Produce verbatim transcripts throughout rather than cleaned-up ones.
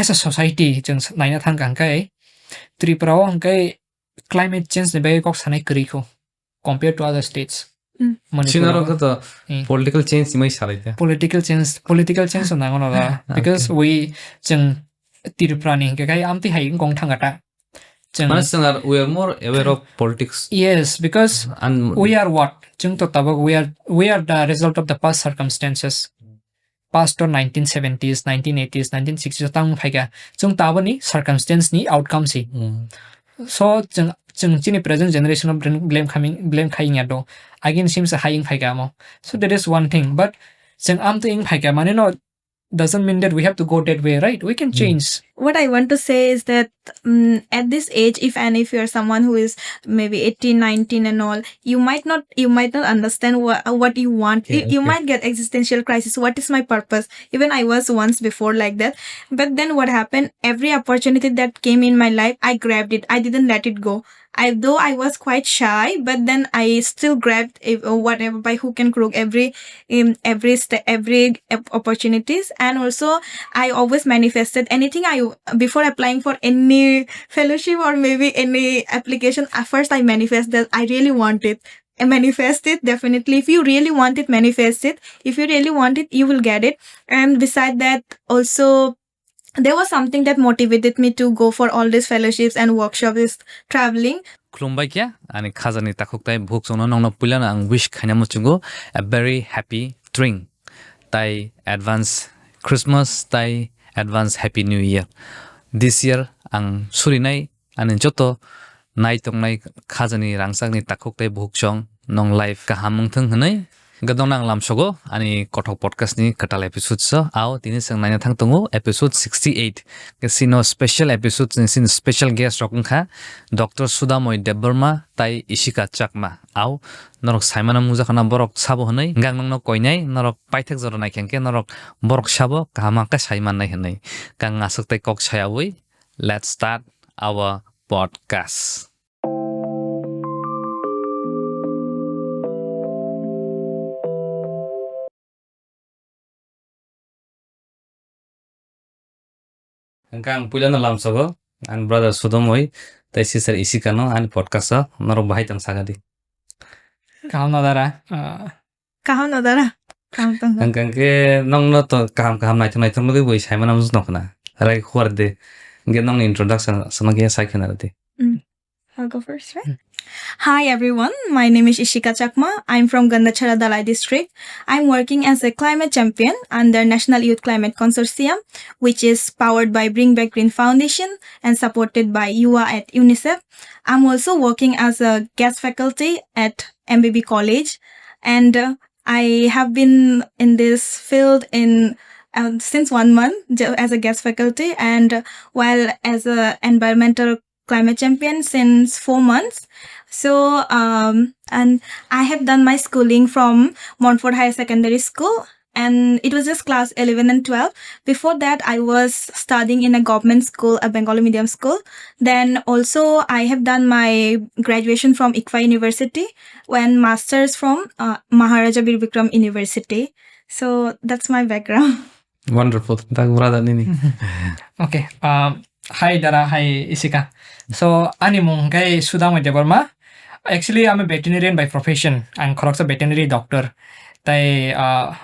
As a society, chwng naina thang kha hwnkhe, Tripura o hwnkhe climate change ni bagwi kok sanai kwrwi kho, compared to other states. Mm. Manipur Sinaro o. Khe to Mm. Political change ni bagwi salai kha. Political change, political change no nango no da. Because Okay. We, chwng Tripura ni hwnkhe khai amtwi hai wngkha thang kha ta. Chwng Mane chwng are, we are more aware of politics. Yes, because And we are what? Chwng to tabuk we are, we are the result of the past circumstances. Past to nineteen seventies, nineteen eighties, nineteen sixties tang phaikha. Chwng taboni circumstance ni outcome si. Mm. So chwng, chwng chini present generation of blame, blame coming, blame khai ya do. Again sim se hai wng phaikha mo. So that is one thing. But chwng amtwi wng phaikha mane no doesn't mean that we have to go that way, right? We can Mm. change. What I want to say is that, um, at this age, if and if you're someone who is maybe eighteen, nineteen and all, you might not, you might not understand what, what you want. Okay, You, you okay. Might get existential crisis. What is my purpose? Even I was once before like that. But then what happened? Every opportunity that came in my life, I grabbed it. I didn't let it go. I, though I was quite shy, but then I still grabbed, uh, whatever, by hook and crook, every, um, every ste-, every op-, opportunities. And also, I always manifested anything I, before applying for any fellowship or maybe any application, uh, first I manifest that I really want it. And manifest it, definitely. If you really want it, manifest it. If you really want it, you will get it. And beside that, also, there was something that motivated me to go for all these fellowships and workshops, is traveling. Khulumbai khe, ani khajani takhuk tai bukhuk chwngno nongno puilano ang wish khaina muchungo a very happy Tring. Tai advance Christmas, tai advance Happy New Year. This year ang surinai ani joto nai tongnai khajani rangchakni takhuk tai bukhuk chwng nong life kaham wngthwng hwnwi. Gadong nang lamsogo ani kothok podcast ni kwtal episode so. Ao tini chwng naina thang tongo episode sixty eight. Ke sino special episode ni sino special guest rok wngkha Doctor Sudamoi Debbarma tai Ishika Chakma. Ao norok saimano mungjakhana borok sabo hwnwi gang nongno koinai norok paithak jora naikhengkhe norok borok sabo kaham khe saimannai hwnwi. Kang aswk tai kok sayawi. Let's start our podcast. Hwnkhe ang puilano lamsogo, ani brother Sudomoi tei sister Ishikano ani podcast o norok bahai tong sakadi. Kaham no dara? Ah. Kaham no dara? Kaham tong. Hwnkhe nongno to kaham kaham naithok naithok nugwi bui saimano muchung tong khna. Rai khuar de. Hwnkhe nongni introduction aswkno khe sai khna rwdi. Mm. I'll go first, right? Mm. Hi everyone, my name is Ishika Chakma. I'm from Gandachara Dalai district. I'm working as a climate champion under National Youth Climate Consortium, which is powered by Bring Back Green Foundation and supported by Yuva at UNICEF. I'm also working as a guest faculty at M B B College, and, uh, I have been in this field in, um, since one month ju-, as a guest faculty, and, uh, while as a environmental climate champion since four months. So, um, and I have done my schooling from Montfort Higher Secondary School, and it was just class eleven and twelve. Before that, I was studying in a government school, a Bengali medium school. Then also, I have done my graduation from ICFAI University and masters from, uh, Maharaja Bir Bikram University. So that's my background. Wonderful. Dak brother nini. Okay. Um, hi, Dara. Hi, Ishika. So, ani mung khe Sudamoi Debbarma. Actually, I'm a veterinarian by profession. Ang khoroksa veterinary doctor. Tai, uh,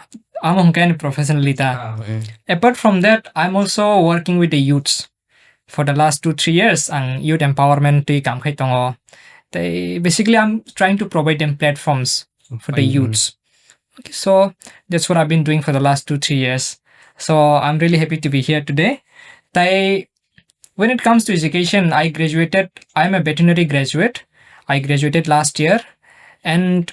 amo hwnkhe ani profession lita. Ah, eh. Apart from that, I'm also working with the youths. For the last two, three years, ang youth empowerment twi kam khai tongo. Tai basically, I'm trying to provide them platforms for the youths. Okay, so that's what I've been doing for the last two, three years. So I'm really happy to be here today. Tai, when it comes to education, I graduated, I'm a veterinary graduate. I graduated last year, and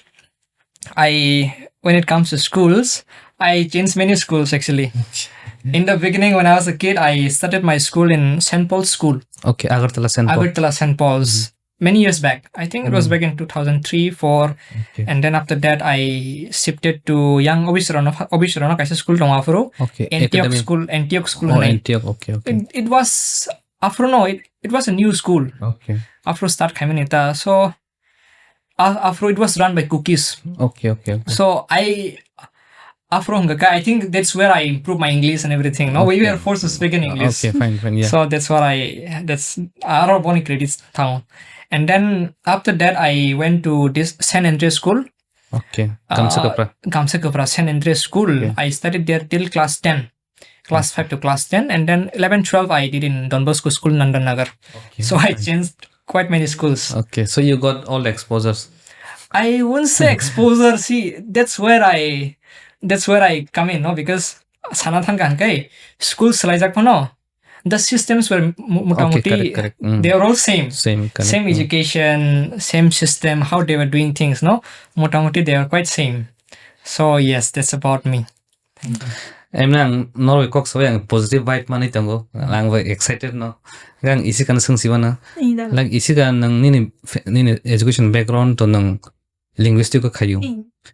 I, when it comes to schools, I changed many schools actually. In the beginning, when I was a kid, I started my school in Saint Paul's School. Okay, Agartala Saint Paul. Agartala Saint Paul's. Mm-hmm. Many years back. I think it was back in two thousand three, four. Okay. And then after that, I shifted to yang Obisrano, Obisrano kaisa school tongo aphuru. Okay, Antioch academy. School, Antioch School. Oh, hwnwi. Antioch, okay, okay. It, it was, aphuru no, it, it was a new school. Okay. Aphuru start khaimani ta. So, A-, afro, it was run by Kukis. Okay, okay, okay. So I, Afro hwnkha khe, I think that's where I improve my English and everything. No, we were forced to speak in English. Okay, fine, fine, yeah. So that's what I, that's aro boni credits thango. And then after that, I went to this Saint Andrew School. Okay. Gamsa Kapra. Gamsa Kapra Saint Andrew School. Okay. I studied there till class ten. Class five to class ten, and then eleven, twelve I did in Don Bosco School, Nandan Nagar. Okay, so I changed quite many schools. Okay, so you got all the exposures. I won't say exposure. See, that's where I, that's where I come in, no, because sana thang kang kai school selaijak phano, the systems were mo- motamuti, okay, correct, correct. Mm. They are all same. Same, correct. Same education, same system, how they were doing things, no? Motamuti they are quite same. So yes, that's about me. Emni ang norok kok sabai ang positive vibe manwi tongo. Ang bai excited no. Ang isi kan swng siba na. Like isi kan nang nini fe- nini education background to nang linguistic ko khayu.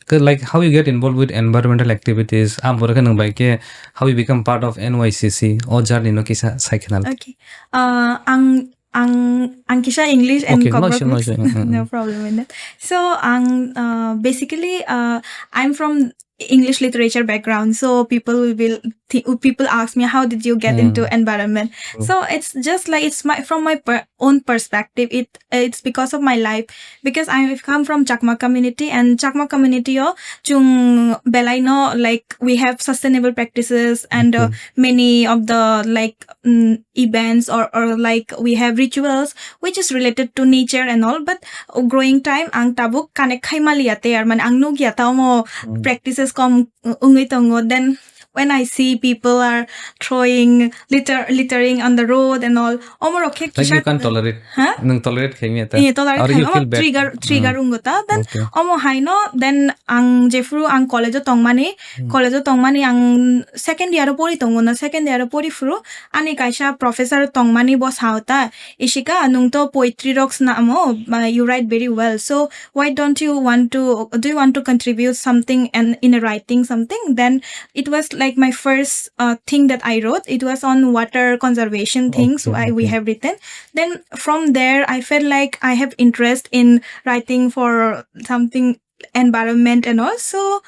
Ke like how you get involved with environmental activities? Am boro ke nang bai ke how you become part of N Y C C? O journey no kisa sai khenal. Okay. Uh, ang ang ang kisa English and okay, no Kokborok issue, no mix. Issue. Mm, mm. No problem in that. So ang uh, basically uh, I'm from English literature background, so people will be th- people ask me, "How did you get into environment?" So it's just like it's my from my per- own perspective. It it's because of my life, because I come from Chakma community, and Chakma community o chung belai no like we have sustainable practices and uh, many of the like mm, events or or like we have rituals which is related to nature and all, but growing time ang tabuk connect khai maliya te ar mane ang nugya ta omo practices kom wngwi tongo. Then when I see people are throwing litter littering on the road and all, omo rok khe like you kisa can tolerate. Huh? Nang tolerate khai miya ta. Iya, tolerate or khai you no, feel bad. Trigger trigger wngwi ta. Then okay. Omo hai no, then ang jephuru ang college o tongmani, college o tongmani ang second year o pori tongo na, second year o pori phuru ani kaisa professor tongmani bo sao ta, "Ishika, nung to poetry rok snamo, uh, you write very well. So why don't you want to, do you want to contribute something and in a writing something?" Then it was like my first uh, thing that I wrote. It was on water conservation things. Okay, I, we okay. Have written. Then from there, I felt like I have interest in writing for something environment and all. So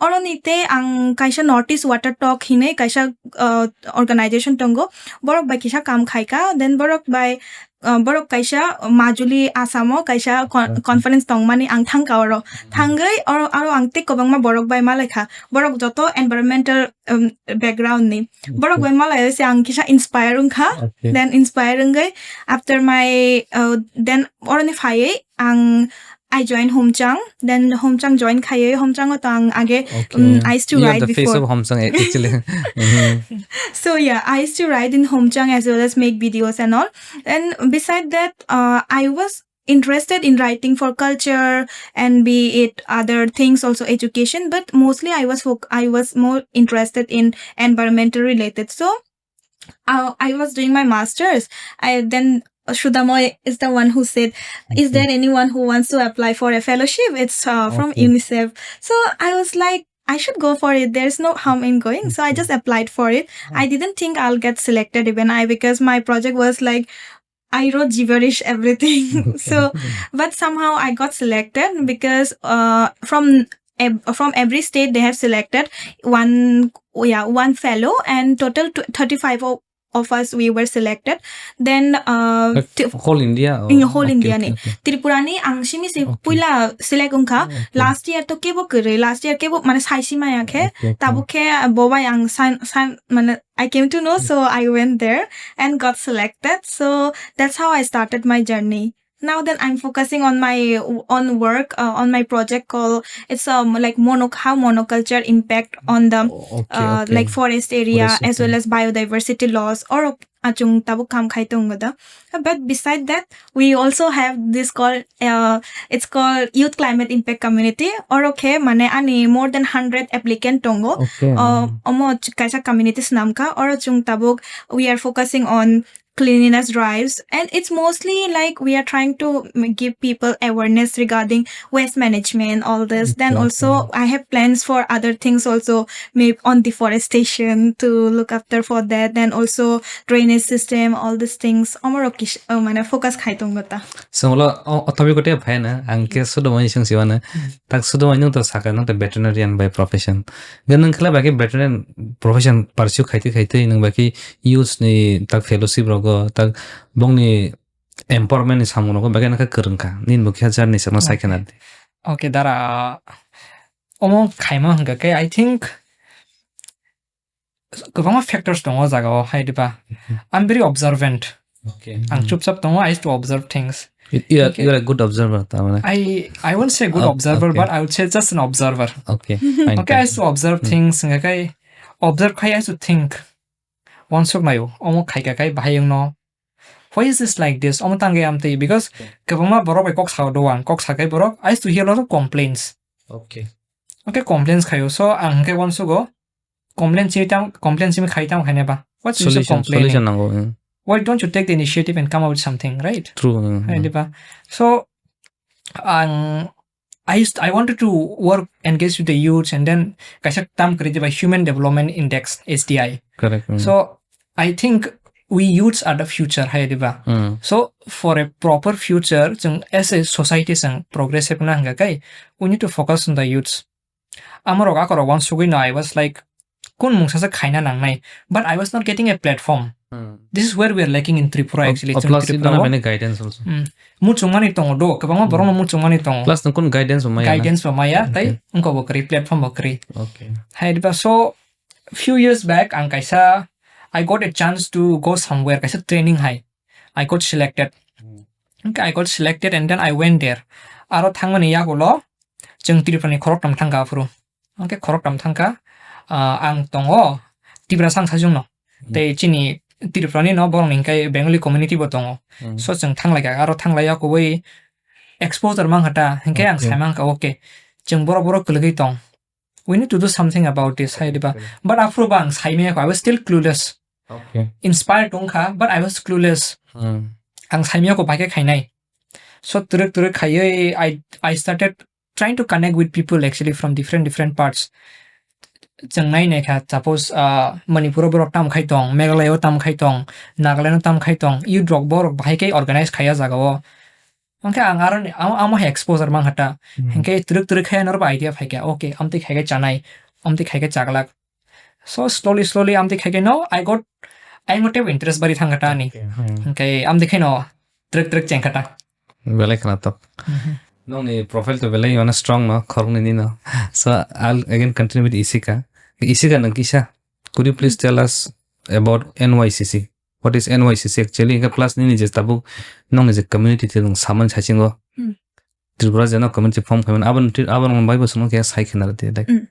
oroni te ang kaisa North East Water Talk hinwi kaisa uh, organization tongo. Borok bai kisa kam khaika. Then borok bai uh, borok kaisa Majuli Assam o kaisa con- okay. Conference tongmani ang thangka oro. Thangwi oro aro ang tei kwbangma borok bai malaikha. Borok joto environmental um, background ni. Borok okay. Bai malai se ang kisa inspire wngkha. Okay. Then inspire wngwi after my uh, then oroni phaiwi ang I join Homchang. Then Homchang join khaiwi Homchang o to ang age okay. Um, I used to you write are the before. Face of Homchang actually. Mm-hmm. So yeah, I used to write in Homchang as well as make videos and all. And beside that, uh, I was interested in writing for culture and be it other things also education, but mostly I was foc- I was more interested in environmental related. So uh, I was doing my masters. I then Shudamoy is the one who said, "Is there anyone who wants to apply for a fellowship?" It's uh, from okay. UNICEF. So I was like, "I should go for it. There's no harm in going." So I just applied for it. I didn't think I'll get selected even I, because my project was like I wrote gibberish everything. Okay. So, but somehow I got selected because uh, from ev- from every state they have selected one, yeah, one fellow, and total tw- thirty-five of, of us we were selected. Then uh, like t- whole India? Or? In whole okay, India okay, ni. Okay. Tripura ni ang simi si okay. Puila select wngkha. Okay. Last year to kebo kwrwi, last year kebo mane saisi maya khe, okay, okay. Tabuk khe bobai ang san san mane I came to know, so I went there and got selected. So that's how I started my journey. Now that I'm focusing on my own work, uh, on my project called it's um like mono how monoculture impact on the oh, okay, uh, okay. Like forest area forest as well as biodiversity loss or achung tabuk kam khai tongo da. But beside that, we also have this called uh, it's called Youth Climate Impact Community. Or okay, mane ani more than hundred applicant tongo. Okay. Uh, omo ch- kaisa community snamka. Or chung tabuk we are focusing on cleanliness drives, and it's mostly like we are trying to m- give people awareness regarding waste management, all this. Then Okay, also, okay. I have plans for other things also, maybe on deforestation to look after for that. Then also drainage system, all these things. Omorok kish- uh, mane focus khai tongo ta. Songlo o o topic kote phai na ang ke sudo mani sung siwana. Tak sudo mani to saka nang veterinarian by profession. Ganang khala baki veterinarian profession pursue khaite khaite nang baki youths ni tak fellowship rogo tak bongni empowerment ni samung rogo baki nang kwrwng kha. Nin bo khe journey sama Okay. Saikena. Okay, dara, omo khaima hwnkha khe, I think, kwbangma factors tongo o jaga o, hai diba? Mhm. I'm very observant. Okay. Ang Mhm. Chupchap tongo, I used to observe things. You, you are, Okay. You are a good observer, tamane. I, I won't say good Ob- observer, okay. But I would say just an observer. Okay, fine, okay, fine. I used to observe Hmm. Things, hwnkha khe observe khai, I used to think. Wansuk naio, omo khaika kai bahai wngno. Why is this like this? Omo tangwi amtwi, because Okay. Kwbangma borok bai kok sao do ang, kok sakai borok, I used to hear a lot of complaints. Okay. Okay, complaints khaio, so ang hwnkhe wansugo, complain chini tam, complain chini khai tam khaina ba? What's the use of Solution, complaining? Solution nango, mm. Why don't you take the initiative and come up with something, right? True, mm, mm. Hai diba? So, ang, I used, I wanted to work, engage with the youths, and then kaisa term kwrwi diba, Human Development Index, H D I. Correct, mm. So, I think we youths are the future, hai diba? Mm. So, for a proper future, chwng as a society chwng progressive na hwnkha kai, we need to focus on the youths. Amorok akorok wansugwi no, I was like, kun mungsa se khaina nangnai, but I was not getting a platform. Hmm. This is where we are lacking in Tripura, actually, chwng Tripura o. Plus, you don't have any guidance also. Hmm. Muchungmani tongo do, kwbangma borokno muchungmani tongo. Plus, nang kun guidance bo maya na? Guidance bo maya, tai wngkha bo kwrwi, platform bo kwrwi. Okay. Hai diba, so, few years back, ang kaisa, I got a chance to go somewhere, kaisa training hai. I got selected. Hmm. Okay, I got selected and then I went there. Aro thangmani yagulo, chwng Tripura ni khoroktham thangkha aphuru. Hwnkhe khoroktham thangkha, ah, ang tongo Tiprasa ang sajwkno. Hmm. Tei chini Tripurani no borokni hwnkhe Bengali community bo tongo. Hmm. So chwng thanglaikha, aro thanglaiya kubui exposure mankha ta, hwnkhe ang Okay. Saimankha, okay, chwng borok borok kwlwgwi tong. We need to do something about this, hai diba? Okay. But aphuru ba ang saimaya kho, I was still clueless. Okay. Inspired wngkha, but I was clueless. Hmm. Ang saimaya kho bai khe khainai. So twrwk twrwk khaiwi I, I started trying to connect with people actually from different, different parts. Chwng nai nai kha, suppose, ah, Manipur o borok tam khai tong, Meghalaya o tam khai tong, Nagaland o tam khai tong, youth rok borok bahai khe organize khaiya jaga o. Hwnkhe ang aroni, amo, amo hai exposure mankha ta. Hmm. Hwnkhe twrwk twrwk khe norok idea phaikha, okay, amtwi khai khe chanai, amtwi khai khe chaglak. So slowly, slowly amtwi khai khe no, I got, I got interest bari thangkha ta ani. Okay, hmm. Hwnkhe amtwi khai no, twrwk twrwk chengkha ta. Belai khwnatok. Mhm. Nokni profile to belai mane strong no, khoroknwi ni no. So, I'll again continue with Isika. Isika, nang kisa, could you please tell us about N Y C C? What is N Y C C actually? Hingke plus nini je tabuk nokni je community te nwng samani saisingo. Hmm. Tripura je no community form khaimani, aboni, aboni bai bo chwngno khe sai khena rwdi, like. Hmm.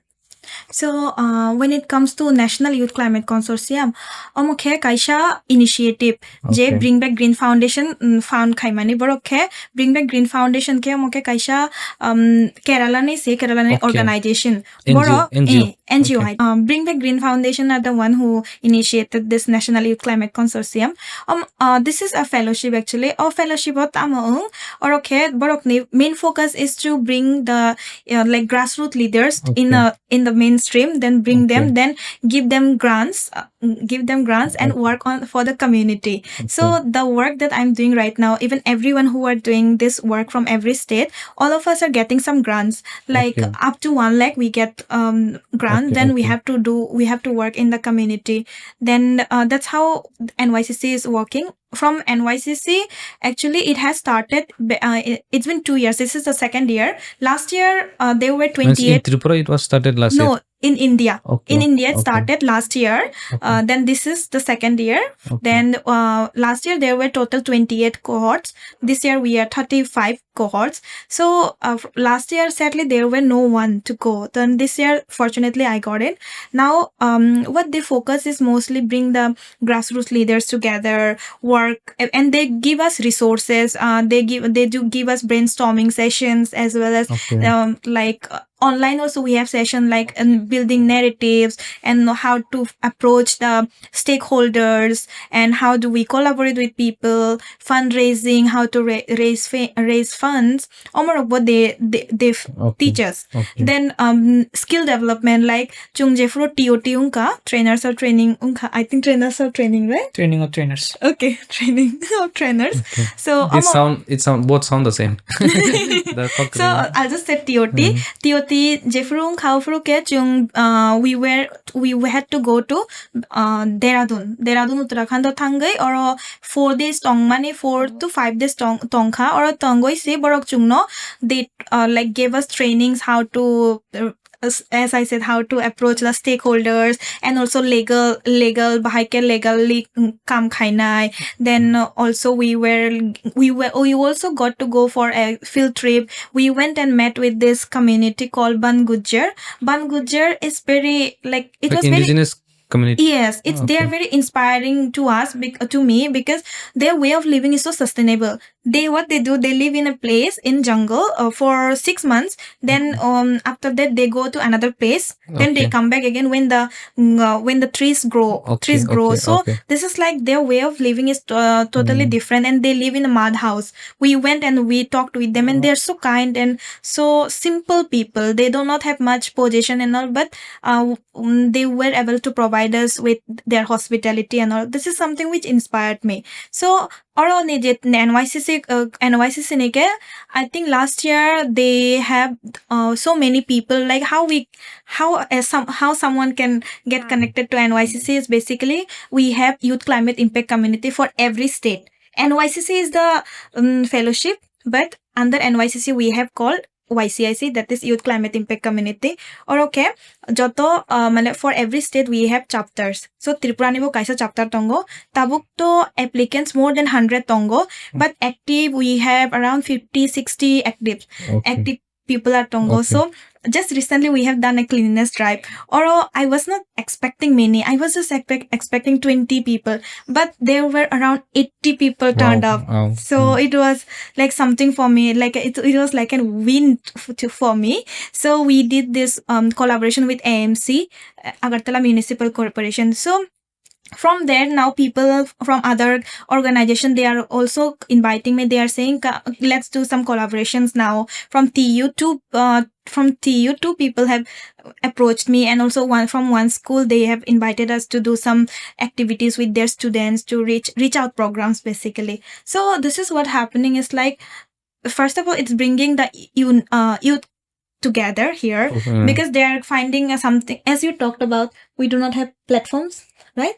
So, uh, when it comes to National Youth Climate Consortium, omo khe kaisa initiative je Okay. Bring Back Green Foundation, mm, found khaimani. Borok khe Bring Back Green Foundation khe omo khe kaisa, um, Kerala ni se, Kerala ni Okay. Organization. N G O, Borok, N G O. Eh, N G O Okay. hai. Um, Bring Back Green Foundation are the one who initiated this National Youth Climate Consortium. Um, uh, this is a fellowship actually. O fellowship o tamo wng, oro khe borok ni main focus is to bring the, uh, like, grassroots leaders in Okay. a, in the mainstream, then bring them, Okay. Then give them grants, uh, give them grants and Okay. Work on for the community. Okay. So the work that I'm doing right now, even everyone who are doing this work from every state, all of us are getting some grants. Like Okay. Up to one lakh, we get, um, grant. Okay, then we okay. Have to do, we have to work in the community. Then, uh, that's how N Y C C is working. From N Y C C, actually, it has started. Be- Uh, it- it's been two years. This is the second year. Last year, uh, there were Means in twenty-eight. Tripura, it was started last year? No, in India. Okay, In India, it okay. Started last year. Okay. Uh, then this is the second year. Okay. Then, uh, last year there were total twenty-eight cohorts. This year we are thirty-five cohorts. So, uh, f- last year, sadly, there were no one to go. Then this year, fortunately, I got in. Now, um, what they focus is mostly bring the grassroots leaders together, work, a- and they give us resources. Uh, they give, they do give us brainstorming sessions as well as Okay. Um, like, uh, online also we have session like in building narratives and how to approach the stakeholders and how do we collaborate with people, fundraising, how to ra- raise fa- raise funds. Omorok bo they they, they f- Okay. teach us. Okay. Then um, skill development, like chung jefru T O T ungka, trainers or training ungka. I think trainers or training, right? Training of trainers. Okay, training of trainers. Okay. So It omo- sound it sound both sound the same. The fuck So really. I'll just say T O T. Mm. T O T jefru ungka ufru ke chung uh, we were we had to go to uh, Dehradun. Dehradun Uttarakhand o thangwi oro four days tong mani four to five days tong tongkha oro tongwi se borok chungno they uh, like gave us trainings how to uh, as, as I said, how to approach the stakeholders and also legal legal bahai ke legally mm, kam khainai. Then uh, also we were we were we also got to go for a field trip. We went and met with this community called Ban Gujjar. Ban Gujjar is very like it Like was very indigenous community. Yes, it's they are Okay. very inspiring to us bec- to me because their way of living is so sustainable. They what they do, they live in a place in jungle uh, for six months. Then um after that they go to another place. Then they Okay. come back again when the mm, uh, when the trees grow Okay, trees grow. okay, So okay. this is like their way of living is uh, totally Mm. different, and they live in a mud house. We went and we talked with them, and they're so kind and so simple people. They do not have much position and all, but uh, um, they were able to provide us with their hospitality and all. This is something which inspired me. So oro ni je N Y C C uh, N Y C C ni ke, I think last year they have uh, so many people, like how we how uh, some how someone can get connected to N Y C C is basically we have youth climate impact community for every state. N Y C C is the um, fellowship, but under N Y C C we have called Y C I C, that is Youth Climate Impact Community. Or okay, joto uh, mane for every state we have chapters. So Tripura ni bo kaisa chapter tongo. Tabuk to applicants more than hundred tongo, but active we have around fifty, sixty active Okay. active people are tongo. Okay. So just recently we have done a cleanliness drive. Or uh, I was not expecting many. I was just expect, expecting twenty people, but there were around eighty people turned Wow. up. Wow. So it was like something for me. Like it, it was like a win f- to, for me. So we did this um, collaboration with A M C, uh, Agartala Municipal Corporation. So from there now people from other organization, they are also inviting me. They are saying, "Ka- let's do some collaborations now." From T U two uh, from T U two people have approached me, and also one from one school they have invited us to do some activities with their students to reach reach out programs basically. So this is what happening is like, first of all, it's bringing the un- uh, youth together here Mm. because they are finding a something, as you talked about, we do not have platforms, right?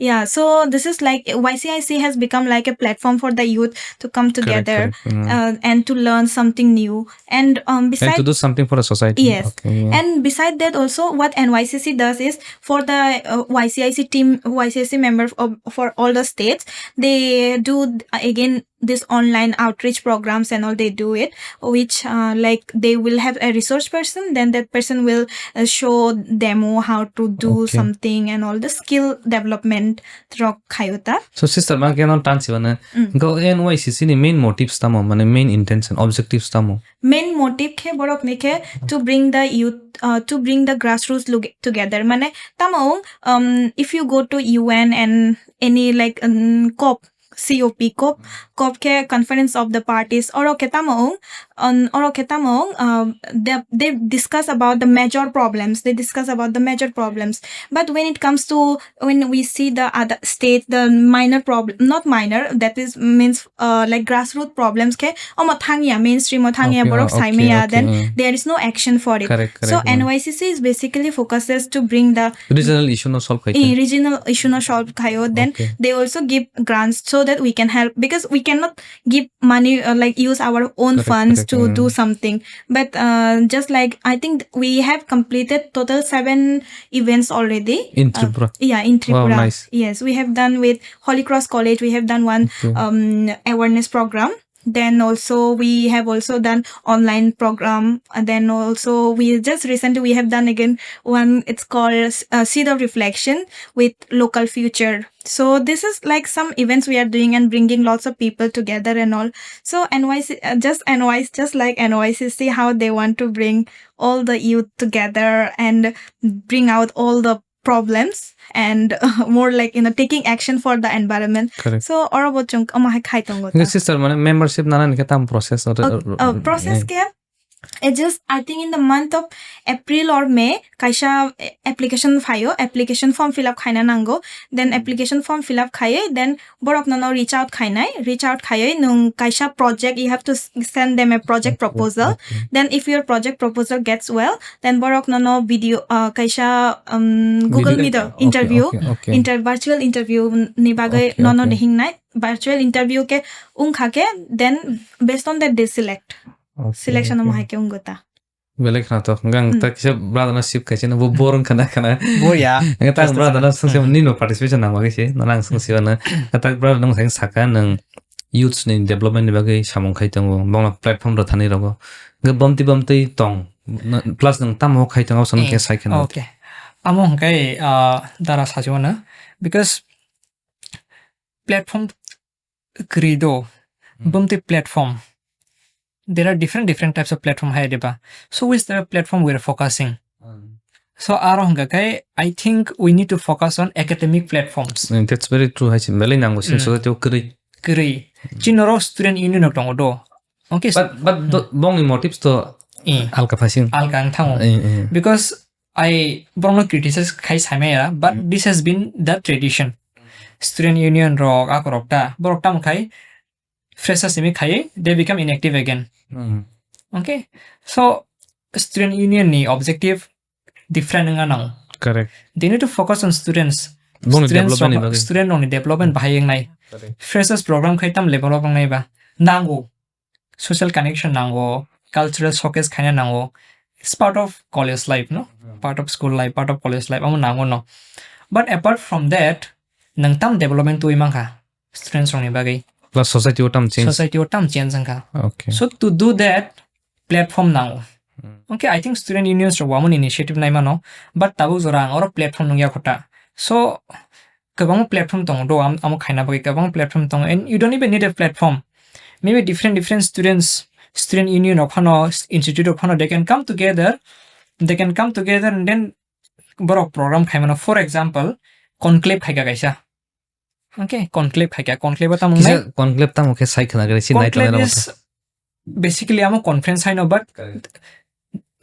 Yeah, so this is like Y C I C has become like a platform for the youth to come Correct, together correct. Mm. uh, and to learn something new. And um, And besides to do something for the society. Yes. Okay, yeah. And beside that also, what N Y C C does is for the uh, Y C I C team, Y C I C member of, for all the states, they do uh, again this online outreach programs and all they do it, which uh, like they will have a resource person, then that person will uh, show demo how to do Okay. something and all the skill development rok khayota. So sister, ma keno tan sibana. Mm. Go N Y C C ni main motives tamo, mane main intention, objectives tamo. Main motive khe borok ni khe to bring the youth uh, to bring the grassroots look together. Mane tamo um if you go to U N and any like um, COP, COP, COP, COP khe Conference of the Parties, oro khe tamo ong, on, oro khe tamo ong, um, they, they discuss about the major problems, they discuss about the major problems. But when it comes to, when we see the other state, the minor problem, not minor, that is means uh, like grassroots problems khe, omo thangya, mainstream o thangya, Okay, borok okay, saimaya, okay, then yeah. there is no action for it. Correct, correct. So Yeah. N Y C C is basically focuses to bring the Regional issue no solve khai eh, khe. Regional issue no solve khayo, then Okay. they also give grants so that we can help, because we cannot give money uh, like use our own Correct, funds correct, to do mm. something. But uh, just like I think we have completed total seven events already. In Uh, Tripura. yeah, in Wow, Tripura. Nice. Yes, we have done with Holy Cross College. We have done one Okay. um, awareness program. Then also we have also done online program. And then also we just recently we have done again one. It's called uh, Seed of Reflection with Local Future. So this is like some events we are doing and bringing lots of people together and all. So N Y C, uh, just N Y C, just like N Y C C, how they want to bring all the youth together and bring out all the problems and uh, more like you know taking action for the environment. Correct. So oro bo chwng omo hai khai tongo ta. Hwnkhe sister, mane membership nana ni khe tam process or, Oh, or, oh, process eh. Ke, it just I think in the month of April or May kaisa eh, application phaio, application form fill up khaina nango. Then application form fill up khaiwi then borok nono reach out khainai, reach out khaiwi nwng kaisa project, you have to s- send them a project proposal. Okay. Then if your project proposal gets well, then borok nono video uh, kaisa um, Google Video? Meet Okay, interview, okay, okay. Inter virtual interview ni bagwi Okay, nono okay. Dehingnai, virtual interview ke ungkha ke then based on that they select. Okay, selection okay. Omo hai ke ungota. Belai khna to. Hwnkhe ang Hmm. tak kisa brother no sip khaisa no bo boring khana khana. Bo ya. Hwnkhe tak Just brother no sung se Hmm. nino participation nang bagwi se. No ang sung se no. Tak brother no sai saka nang youths ni development ni bagwi samung khai tongo. Bongla platform ro thani rogo. Hwnkhe bomti bomti tong. No, plus nang tamo khai tongo song Eh, khe sai khana. Okay. Amo hwnkhe ah, dara sajwano. Because platform kwrwi do, Hmm. Bumtwi platform. There are different, different types of platform hai diba. So which type of platform we are focusing? Hmm. So aro hwnkha khe, I think we need to focus on academic platforms. Mm, that's very true, hai se belai nango, Hmm. Society o kwrwi. Kwrwi. Hmm. Chini oro student union rok tongo do. Okay. But, but the, Hmm. Bongni motives to Eh. Alka phasing. Alka ang thango. Eh, eh. Because I borokno criticize khai saimaya, but Hmm. This has been the tradition. Student union rok, akorok ta, borok tamo khai freshers simi khai, they become inactive again. Hmm. Okay? So, student union ni objective different wngna nango. Correct. They need to focus on students. Bongni Students development ni rok, bagwi. Student rokni development Hmm. Bahai wngnai. Correct. Freshers program khai tam level o wngnai ba. Nango. Social connection nango, cultural showcase khaina nango. It's part of college life, no? Hmm. Part of school life, part of college life, amo nango no. But apart from that, nang tam development twi mankha students rokni bagwi. Plus society o tam change. Society o tam change wngkha. Okay. So to do that, platform nango. Hmm. Okay, I think student unions rok wamon initiative naimano, but tabuk jora ang oro platform nungya khota. So, kwbangma platform tongo do, am-, amo khaina bagwi kwbangma platform tongo, and you don't even need a platform. Maybe different, different students, student union rok phano, institute rok phano, they can come together, they can come together and then borok program khaimano. For example, conclave khaika kaisa. Okay, conclave khaika, conclave o tamo Kisa wngnai? Conclave tamo khe sai khna gari, si nai Conclave tongnai rok is basically amo conference haino, but Correct.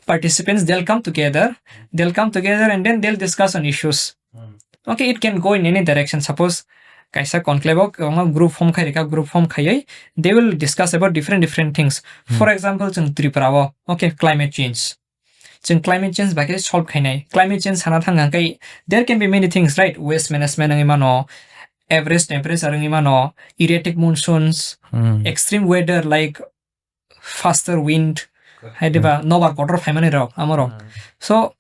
Participants, they'll come together, they'll come together and then they'll discuss on issues. Hmm. Okay, it can go in any direction. Suppose kaisa conclave o kwbangma group form khai rikha, group form khaiwi they will discuss about different, different things. Hmm. For example, chwng Tripura o, okay, climate change. Chwng climate change bai khe solve khainai. Climate change sana thang hwnkhe there can be many things, right? Waste management wngwi mano, average temperature wngwi mano, erratic monsoons, Hmm. extreme weather like faster wind, hai diba, nobar kotor phaimani rok, amorok. Hmm. So,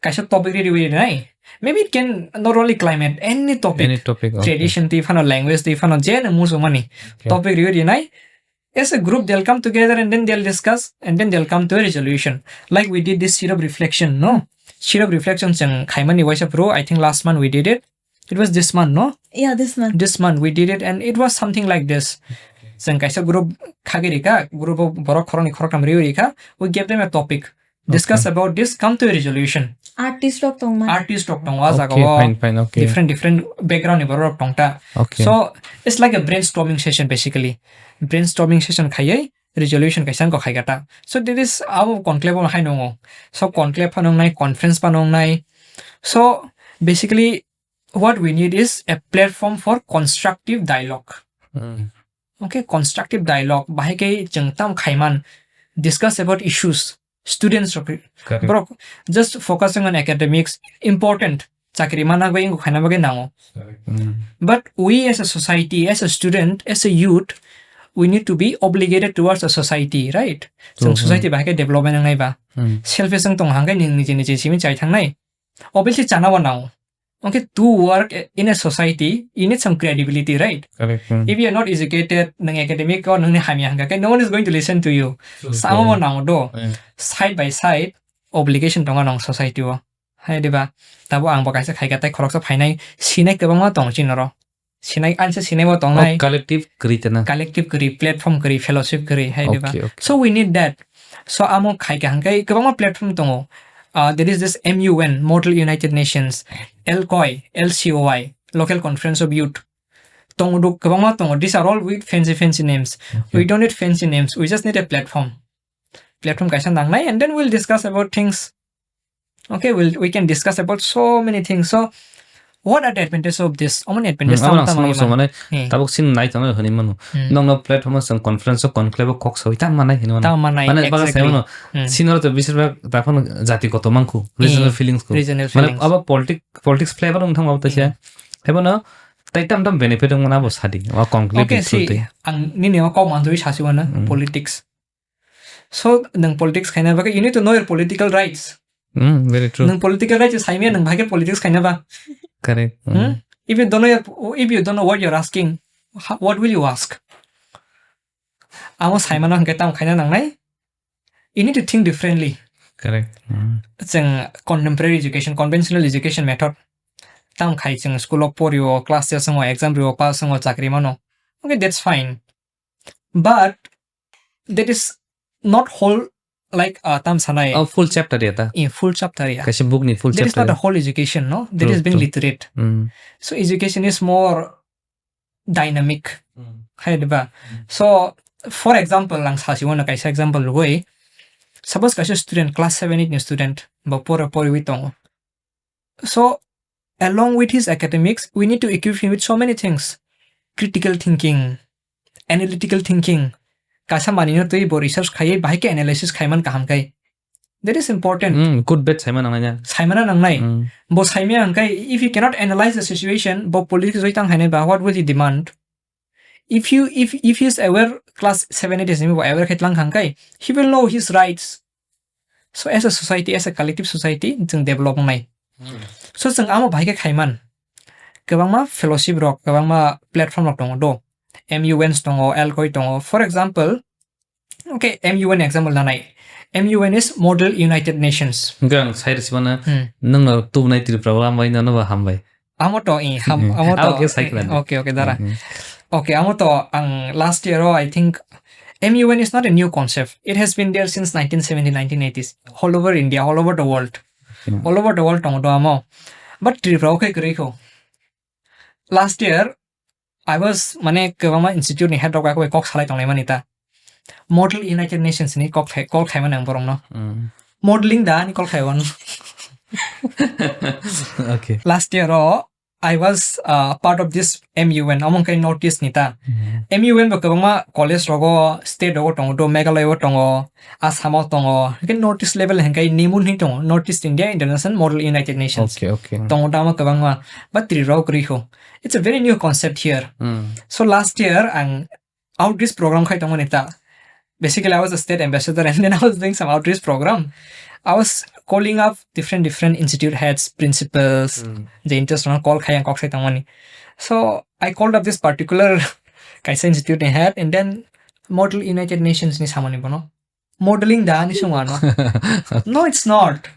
kaisa topic ready ready nai. Maybe it can not only climate, any topic. Any topic, okay. Tradition twi phano, language twi phano, je no muchung mani. Okay. Topic ready ready nai. As a group, they'll come together and then they'll discuss and then they'll come to a resolution. Like we did this Seed of Reflection, no? Seed of Reflection chwng khaimani waisa phuru, I think last month we did it. It was this month, no? Yeah, this month. This month we did it and it was something like this. Chwng kaisa group khagwi rikha, group o borok khoroknwi khoroktham riwi rikha, we gave them a topic. Discuss Okay. about this, come to a resolution. Artist rok tongma. Artist rok tongo, ah, jaga Okay, o. Fine, fine, okay. Different, different background ni borok rok tongta. Okay. So, it's like a brainstorming session basically. Brainstorming session khaiwi resolution kaisa wngkha khaikha ta. So, this is abo conclave o hai nungo. So, conclave phano wngnai, conference phano wngnai. So, basically, what we need is a platform for constructive dialogue. Hmm. Okay, constructive dialogue. Bahai khe chwng tam khaiman, discuss about issues. Students rok, Correct. Borok just focusing on academics, important. Chakri mana bagwi, wngkha khaina bagwi nango. Correct. Hmm. But we as a society, as a student, as a youth, we need to be obligated towards a society, right? Chwng True. Society bahai khe development wngnai ba. Hmm. Selfish wng tong hangkhe nini nije nije simi chai thangnai. Obviously, chana bo nango. Okay, to work in a society, you need some credibility, right? Correct. Hmm. If you are not educated, nang academic or nang ni hamya hangka, no one is going to listen to you. True, true. Samo mo nang do. Hmm. Side by side, obligation tongo nang society o. Hai diba? Tabo ang bo kaisa khaika tei khoroksa phainai, sinai kwbangma tong chini oro. Sinai, ansa sinai bo tongnai. Oh, collective kwrwi tana. Collective kwrwi, platform kwrwi, fellowship kwrwi, hai diba? Okay, okay. So we need that. So amo khaika hangkai kwbangma platform tongo. Uh, there is this M U N, Model United Nations, L C O Y, L C O Y, Local Conference of Youth. Tongo do kwbangma tongo. These are all with fancy, fancy names. Okay. We don't need fancy names. We just need a platform. Platform kaisa nangnai, and then we'll discuss about things. Okay, we'll, we can discuss about so many things. So, what are the advantages of this? Omo ni advantage Hmm, tamo abo tamo ang mano. Mane, Hmm. Tabuk sin nai tongna hwnwi mano. Hmm. Nokno platform o chwng conference o conclave o kok sawi tamo manai hwnwi mano. Tamo manai, mane, baga sai exactly. Mano, hmm. Senior to bisir bak daphano jati koto mangkhu, regional Hmm. Feelings ko. Regional mane, feelings. Abo politic-, politics flavor wng thang abo taisa. Hmm. Haibono, tai tam tam benefit wng mano abo sadi. Abo conclave Okay, ni through see, twi. Ang nini o kok manjui sasi mano, Hmm. Politics. So, nwng politics khaina bagwi, you need to know your political rights. Mm, very true. Nwng political rights saimaya, nwng bahai khe politics khaina ba. Correct. Hmm? Mm. If you don't know your, if you don't know what you're asking, ho-, what will you ask? Amo saimano hwnkhe tamo khaina nangnai. You need to think differently. Correct. Mm. Chwng contemporary education, conventional education method. Tamo khai chwng school o porio, class test wngo, exam rio, pass wngo, chakri mano. Okay, that's fine. But that is not whole, like, uh, tam sanai. Oh, full chapter ya ta? In full chapter ya. Kaisa book ni full chapter. That is not a whole education, no? That is being literate. True, true. Mm. So education is more dynamic. Mm. Hai diba? Mm. So, for example, ang sasi wano kaisa example rwui. Suppose kaisa student, class seven, eight ni student, ba pora poriwi tongo. So, along with his academics, we need to equip him with so many things. Critical thinking, analytical thinking. Kaisa manwino twi bo research khaiwi bahai khe analysis khaiman kaham khai. That is important. Mm, good bad saimana nangnai. Saimana nangnai. Mm. Bo saimaya hwnkhe, if he cannot analyze the situation, bo politics oi tang hainai ba, what will he demand? If you, if, if he is aware, class seven, eight ni simi bo aware khai tlang hwnkhe, he will know his rights. So as a society, as a collective society, chwng develop wngnai. Hmm. So chwng amo bahai khe khaiman. Kwbangma fellowship rok, kwbangma platform rok tongo do. M U Ns tongo, L C O Y tongo. For example, okay, M U N example nanai. M U N is Model United Nations. Hwnkhe ang sai rwsibana, hmm, nwngno tubunai Tripura o hambai, nono bo hambai. Amo to, eh, ham-, hmm, amo to, abo khe sai khwlai di. Okay, okay, dara. Hmm. Okay, amo to ang last year o, I think, M U N is not a new concept. It has been there since nineteen seventy, nineteen eighties. All over India, all over the world. Hmm. All over the world tongo do amo. But Tripura o khe kwrwi kho. Last year, I was, mane, kwbangma institute ni head rok bai kok salai tongnai mani ta. Model United Nations ni kok khai-, call khaimani ang borokno. Mm. Modeling da ani call khaiwan. Okay. Last year o, I was, uh, part of this M U N, omo khe North East ni ta. Mm. M U N bo kwbangma college rogo, state rogo tongo, do Meghalaya o tongo, Assam o tongo, hwnkhe North East level hwnkhe nimun hin tongo, North East India International Model United Nations. Okay, okay. Tongo tamo kwbangma, but Tripura o kwrwi kho. It's a very new concept here. Mm. So last year ang outreach program khai tongmani ta. Basically, I was a state ambassador and then I was doing some outreach program. I was calling up different, different institute heads, principals, mm, the interest on call khai ang kok sai tongmani. So I called up this particular kaisa institute ni head and then Model United Nations ni samani bono. Modeling da ani sung ano. No, it's not.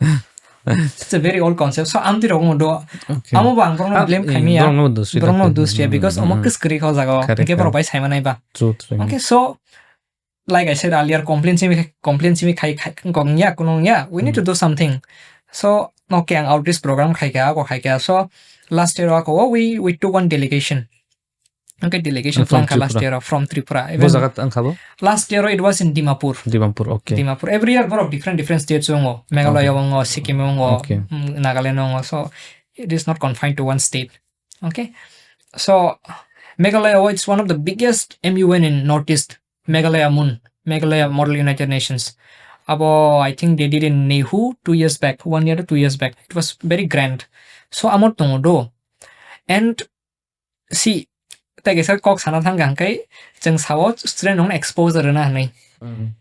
It's a very old concept. So, amtwi rok do. Okay. Amo bo ang borokno blame khaimiya. Borokno dusri. Borokno dusri, because omo kwskwrwi kha o jaga o. Correct, correct. Hwnkhe borok bai saimanai ba. True, true. Okay, so, like I said earlier, complain simi, complain simi khai, khai, kong ya, kunung ya. We need to do something. So, okay, ang outreach program khai kha, ako khai kha. So, last year ako, we, we took one delegation. Hwnkhe delegation from Tripura. From Tripura. Last year o, from Tripura. Bo jaga wngkha bo? Last year o it was in Dimapur. Dimapur, okay. Dimapur. Every year borok different, different states o wngo. Meghalaya o wngo, Sikkim o wngo, mm, Nagaland o wngo. So it is not confined to one state. Okay. So Meghalaya o, it's one of the biggest M U N in Northeast. Meghalaya MUN, Meghalaya Model United Nations. Abo, I think they did in Nehru two years back, one year to two years back. It was very grand. So amo tongo do. And see, tei kaisa kok sana thang kha hwnkhe, chwng sao student rokno exposure rwna hwnwi. Mm.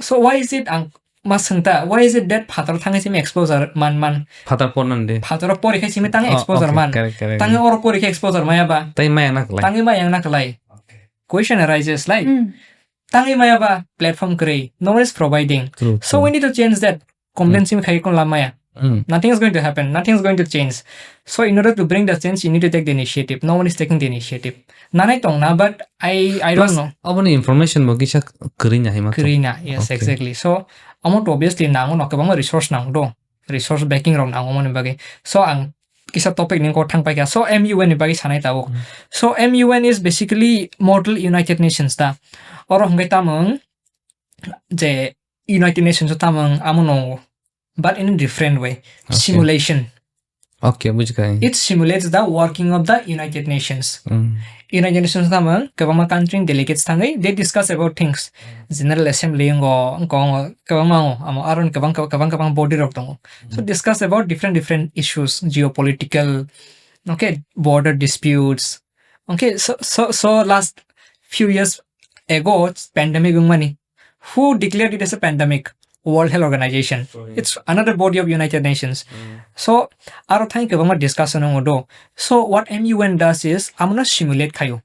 So why is it ang ma swngta, why is it that phataro thangwi simi exposure man man? Phatar pornan de. Phataro pori khai simi tang Oh, exposure okay, man. Correct, correct. Tangwi oro pori khai exposure maya ba? Tai maya na klai. Tangwi maya na klai. Okay. Question arises like, Mm. tangwi maya ba platform kwrwi, no one is providing. True, So true. we need to change that. Complain Mm. simi khai kon lamaya. Mm. Nothing is going to happen. Nothing is going to change. So in order to bring the change, you need to take the initiative. No one is taking the initiative. Nanai tong na, but I I don't Plus, know. Aboni information bo kisa kwrwi na hai ma tong. Kwrwi na, yes, Okay. exactly. So amo to obviously nango no kwbangma resource nango do. Resource backing rok nango mani bagwi. So ang kisa topic ni kok thang paikha. So M U N ni bagwi sanai tabuk. Mm. So M U N is basically model United Nations ta. Oro hwnkhe tamung je United Nations o tamung amo no, but in a different way. Okay. Simulation. Okay, bujikhai. It simulates the working of the United Nations. Mm. United Nations tamung kwbangma country ni delegates thangwi they discuss about things. General Assembly wngo, wngkha wngo, kwbangma wngo, amo aro kwbang, kwbang, kwbang body rok tongo. So Mm. discuss about different, different issues, geopolitical, okay, border disputes. Okay, so, so, so last few years ago, pandemic wngmani. Who declared it as a pandemic? World Health Organization. Oh, yeah. It's another body of United Nations. Mm. So, aro thai kwbangma discussion wngo do. So, what M U N does is, amno simulate khayo.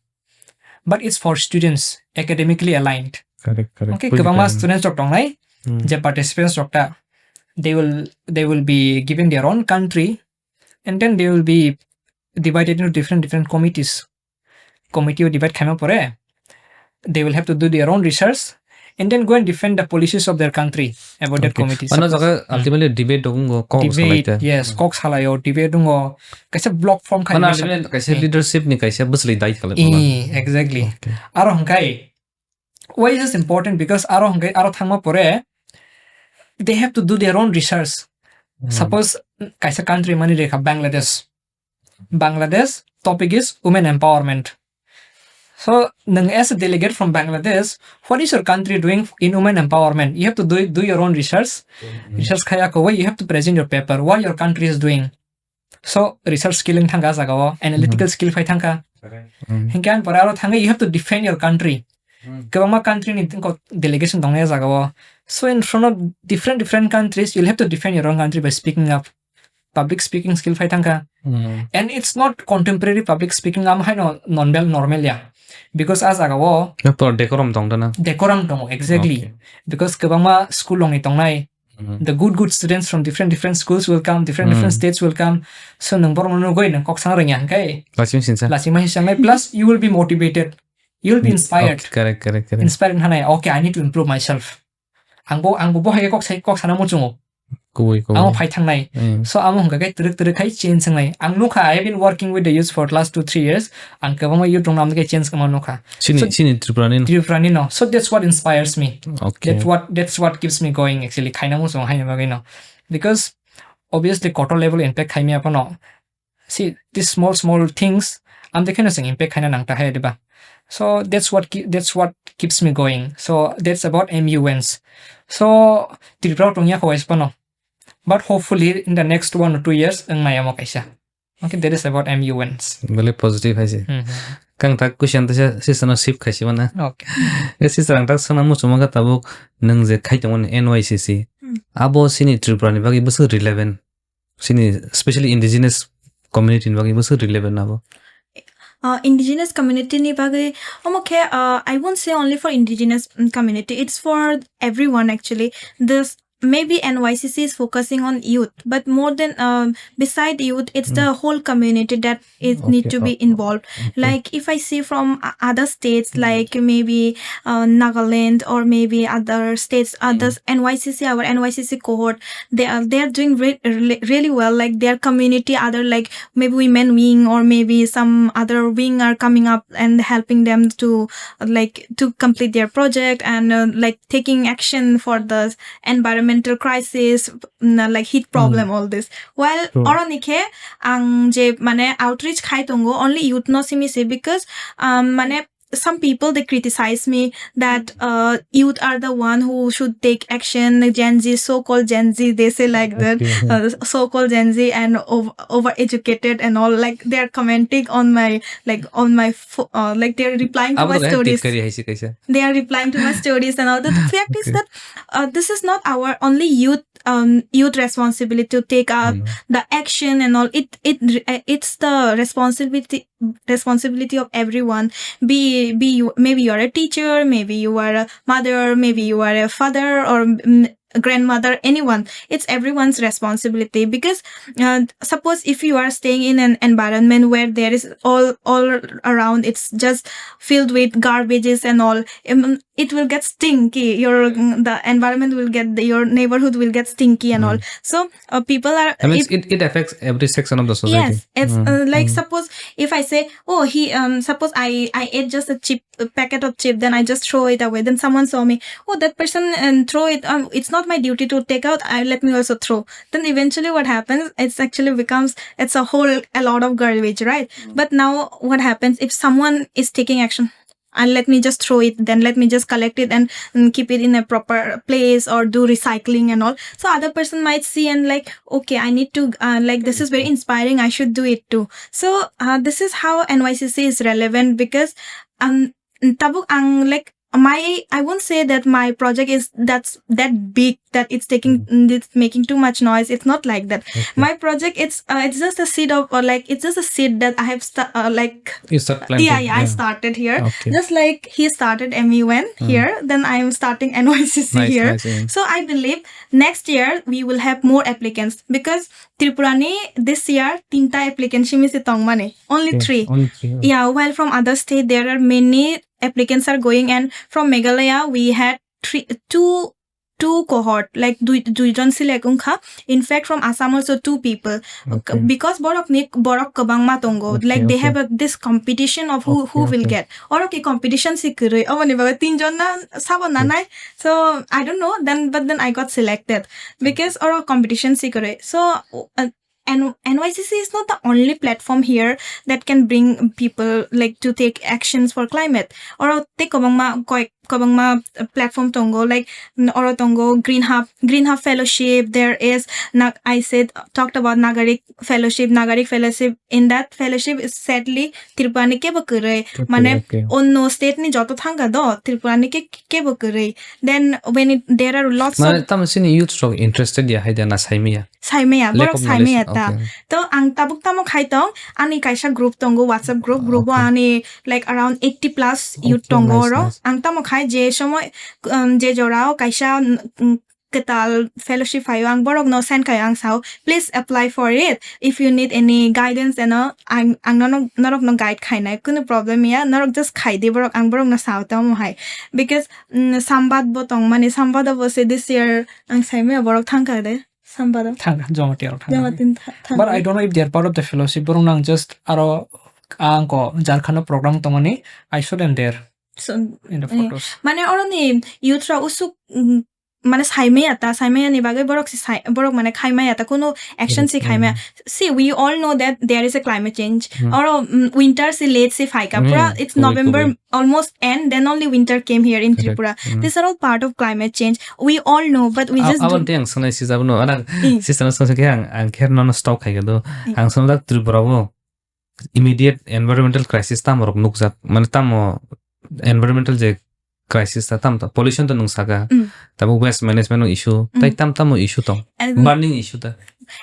But it's for students, academically aligned. Correct, correct. Okay, Buji kwbangma kha. Students rok tongnai, Mm. je participants rok ta, they will, they will be given their own country, and then they will be divided into different, different committees. Committee o divide khaima pore, they will have to do their own research and then go and defend the policies of their country about that Okay. Committees. Ano Suppose jaga Hmm. ultimately debate rok wngo, kok Debate, salaite. Yes, Hmm. kok salaio, debate wngo, kaisa block form Ano khaima ultimately kaisa Eh. Leadership ni kaisa bwswlwi dai khalai Eh, exactly. Okay. Aro hwnkhe, why is this important? Because aro hwnkhe, aro thangma pore, they have to do their own research. Hmm. Suppose, kaisa country mani rekha Bangladesh. Bangladesh, topic is women empowerment. So, nang as a delegate from Bangladesh, what is your country doing in women empowerment? You have to do, do your own research. Mm-hmm. Research khaya ko, you have to present your paper, what your country is doing. So, research skill wng thangkha jaga o, analytical Mm-hmm. skill phai thangkha. Correct. Mm. Hinkhe ang pore aro thangwi, you have to defend your country. Mm. Kwbangma country ni ko delegation tongnai jaga o. So, in front of different, different countries, you'll have to defend your own country by speaking up. Public speaking skill phai thangkha. Mm. And it's not contemporary public speaking, am haino normal, normal ya. Because a jaga o Tor decorum tong dana. Decorum tongo, exactly. Okay. Because kwbangma school rokni tongnai, Mm. the good, good students from different, different schools will come, different, different Mm. states will come. So, nang borok no nugwi nang kok sang rwngya hwnkhe. Lasing sinsa. Lasing ma sinsa, plus you will be motivated. You will be Mm, inspired. Okay, correct, correct, correct. Inspired hanai, "Okay, I need to improve myself." Angbo, angbo bo hai kok sai, kok sana muchungo. Kubui, kubui. Amo phai thangnai. Mm. So, amo hwnkha khe twrwk twrwk khai change wngnai. Ang nukha, I have been working with the youth for last two, three years. Ang kwbangma youth rokno amtwkhe change kwma nukha. Chini, So, chini Tripura ni no? Tripura ni no. So, that's what inspires me. Okay. That's what, that's what keeps me going, actually. Khaina muchung haino bagwi no. Because, obviously, kotor level impact khaimya phano. See, these small, small things, amtwkhe no chwng impact khaina nang ta hai, diba? So, that's what ki-, that's what keeps me going. So, that's about M U Ns. So, Tripura tongya kho wais phano. But hopefully, in the next one or two years, wngnai amo kaisa. Okay, that is about M U Ns. Bele positive hai se. Hmm, hmm. Kang tak question ta se, se sana shift khai se mana. Okay. E se sarang tak sana muchung ma ka tabuk nang je khai tongmani N Y C C. Hmm. Abo sini Tripura ni bagwi bwswk relevant. Sini specially indigenous community ni bagwi bwswk relevant abo. Uh, indigenous community ni bagwi, omo khe, uh, I won't say only for indigenous, mm, community. It's for everyone actually. This maybe N Y C C is focusing on youth, but more than, um, beside youth, it's the Mm. whole community that is need Okay, to be okay. involved. Okay. Like, if I see from o-, other states, Mm. like maybe, uh, Nagaland or maybe other states, Mm. others, N Y C C, our N Y C C cohort, they are, they are doing re-, really, really well. Like, their community, other, like, maybe women wing or maybe some other wing are coming up and helping them to, like, to complete their project and, uh, like, taking action for the environmental crisis, mm, like, heat problem, Mm. all this. While True. Oro ni khe ang je, mane, outreach khai tongo, only youth no simi se, because, um, mane, some people, they criticize me that uh, youth are the one who should take action. Gen Z, so-called Gen Z, they say like that. Uh, so-called Gen Z and over, overeducated and all. Like, they are commenting on my, like, on my fo- uh, like, they are replying to my stories. They are replying to my stories and all. The fact is that uh, this is not our only youth um youth responsibility to take up the action and all. It it uh, it's the responsibility responsibility of everyone. Be be you, maybe you are a teacher, maybe you are a mother, maybe you are a father or mm, a grandmother, anyone. It's everyone's responsibility because uh, suppose if you are staying in an environment where there is all all around, it's just filled with garbages and all, um, it will get stinky. Your mm, the environment will get the, your neighborhood will get stinky and all. So uh, people are I mean, if, it, it affects every section of the society. Yes, it's uh, like suppose if I say, oh, he um suppose I I ate just a chip, a packet of chip, then I just throw it away. Then someone saw me, oh, that person and throw it. Um, it's not my duty to take out. I let me also throw. Then eventually, what happens? It's actually becomes it's a whole a lot of garbage, right? But now what happens if someone is taking action? And let me just throw it, then let me just collect it and mm, keep it in a proper place or do recycling and all. So other person might see and like, okay, I need to uh, like this is very inspiring, I should do it too. So uh, this is how N Y C C is relevant because um tabuk ang like my I won't say that my project is that's that big that it's taking it's making too much noise. It's not like that. My project it's uh, it's just a seed of or like it's just a seed that I have sta- uh, like You start planting. Yeah, yeah, I started here. Okay. Just like he started M U N here, then I'm starting N Y C C Nice, here. Nice, yeah. So I believe next year we will have more applicants because Tripura ni this year tinta applicant simi se tong mani only Okay, three. Only three. Oh. Yeah, while from other state there are many applicants are going, and from Meghalaya we had three two two cohort, like dui duijon select wngkha. In fact, from Assam also two people. Okay. Because borok ni borok kwbangma tongo. Okay, like they okay. have a, this competition of who who Okay, will okay. get. Oro ki competition si kwrwi. Oboni bagwi tinjon na sabo nanai. So I don't know. Then but then I got selected because oro competition si kwrwi. So uh, and N Y C C is not the only platform here that can bring people like to take actions for climate. Oro te kwbangma koi kwbangma platform tongo, like n- oro tongo Green Hub, Green Hub Fellowship. There is, na- I said, talked about Nagarik Fellowship. Nagarik Fellowship, in that fellowship is sadly Tripura ni kebo kwrwi. Kebo mane kwrwi, okay. Onno state ni joto thangka do, Tripura ni ke kebo kwrwi. Then when it, there are lots Mane of tamo chini youth rok interested ya hai de na saimaya. Saimaya, Lack borok of knowledge, saimaya ta. Okay. To ang tabuk tamo khai tong, ani kaisa group tongo, WhatsApp group, group o Okay. ani like around eighty plus youth Okay, tongo nice, oro. Nice. Ang tamo khai je somoy um, je jorao kaisa mm, kwtal fellowship phaio, ang borokno send khaio, ang sao, please apply for it. If you need any guidance eno, ang ang nono norokno guide khainai, kunu problem ya, norok just khai di borok, ang borokno sao tamo hai. Because mm, sambat bo tong mani, sambat bo se this year ang saimaya borok thangka de. Sambado. Thang, Jamatia rok thang. Jamatin tha- thang. But I don't know if they are part of the fellowship. Borok nang just aro ang ko Jharkhand program tongmani. I saw them there So, in the eh, photos. Mane oroni youth ra usuk mm, mane saimaya ta, saimaya ni bagwi borok si sai, borok mane khaimaya ta, kuno action si khaimaya. See, we all know that there is a climate change. Oro mm, winter si late si phaika. Pura it's November almost end, then only winter came here in Tripura. These are all part of climate change. We all know, but we just Abon don't. Te ang sanai sijabno, ana sister na sanai ke ang ang kher nono stop khai do. Ang sanai Tripura bo immediate environmental crisis tamo rok nukjak, mane tamo environmental je crisis ta tam ta pollution to nung saka, tabo waste management no issue, tai tam tamo issue tong, burning issue ta.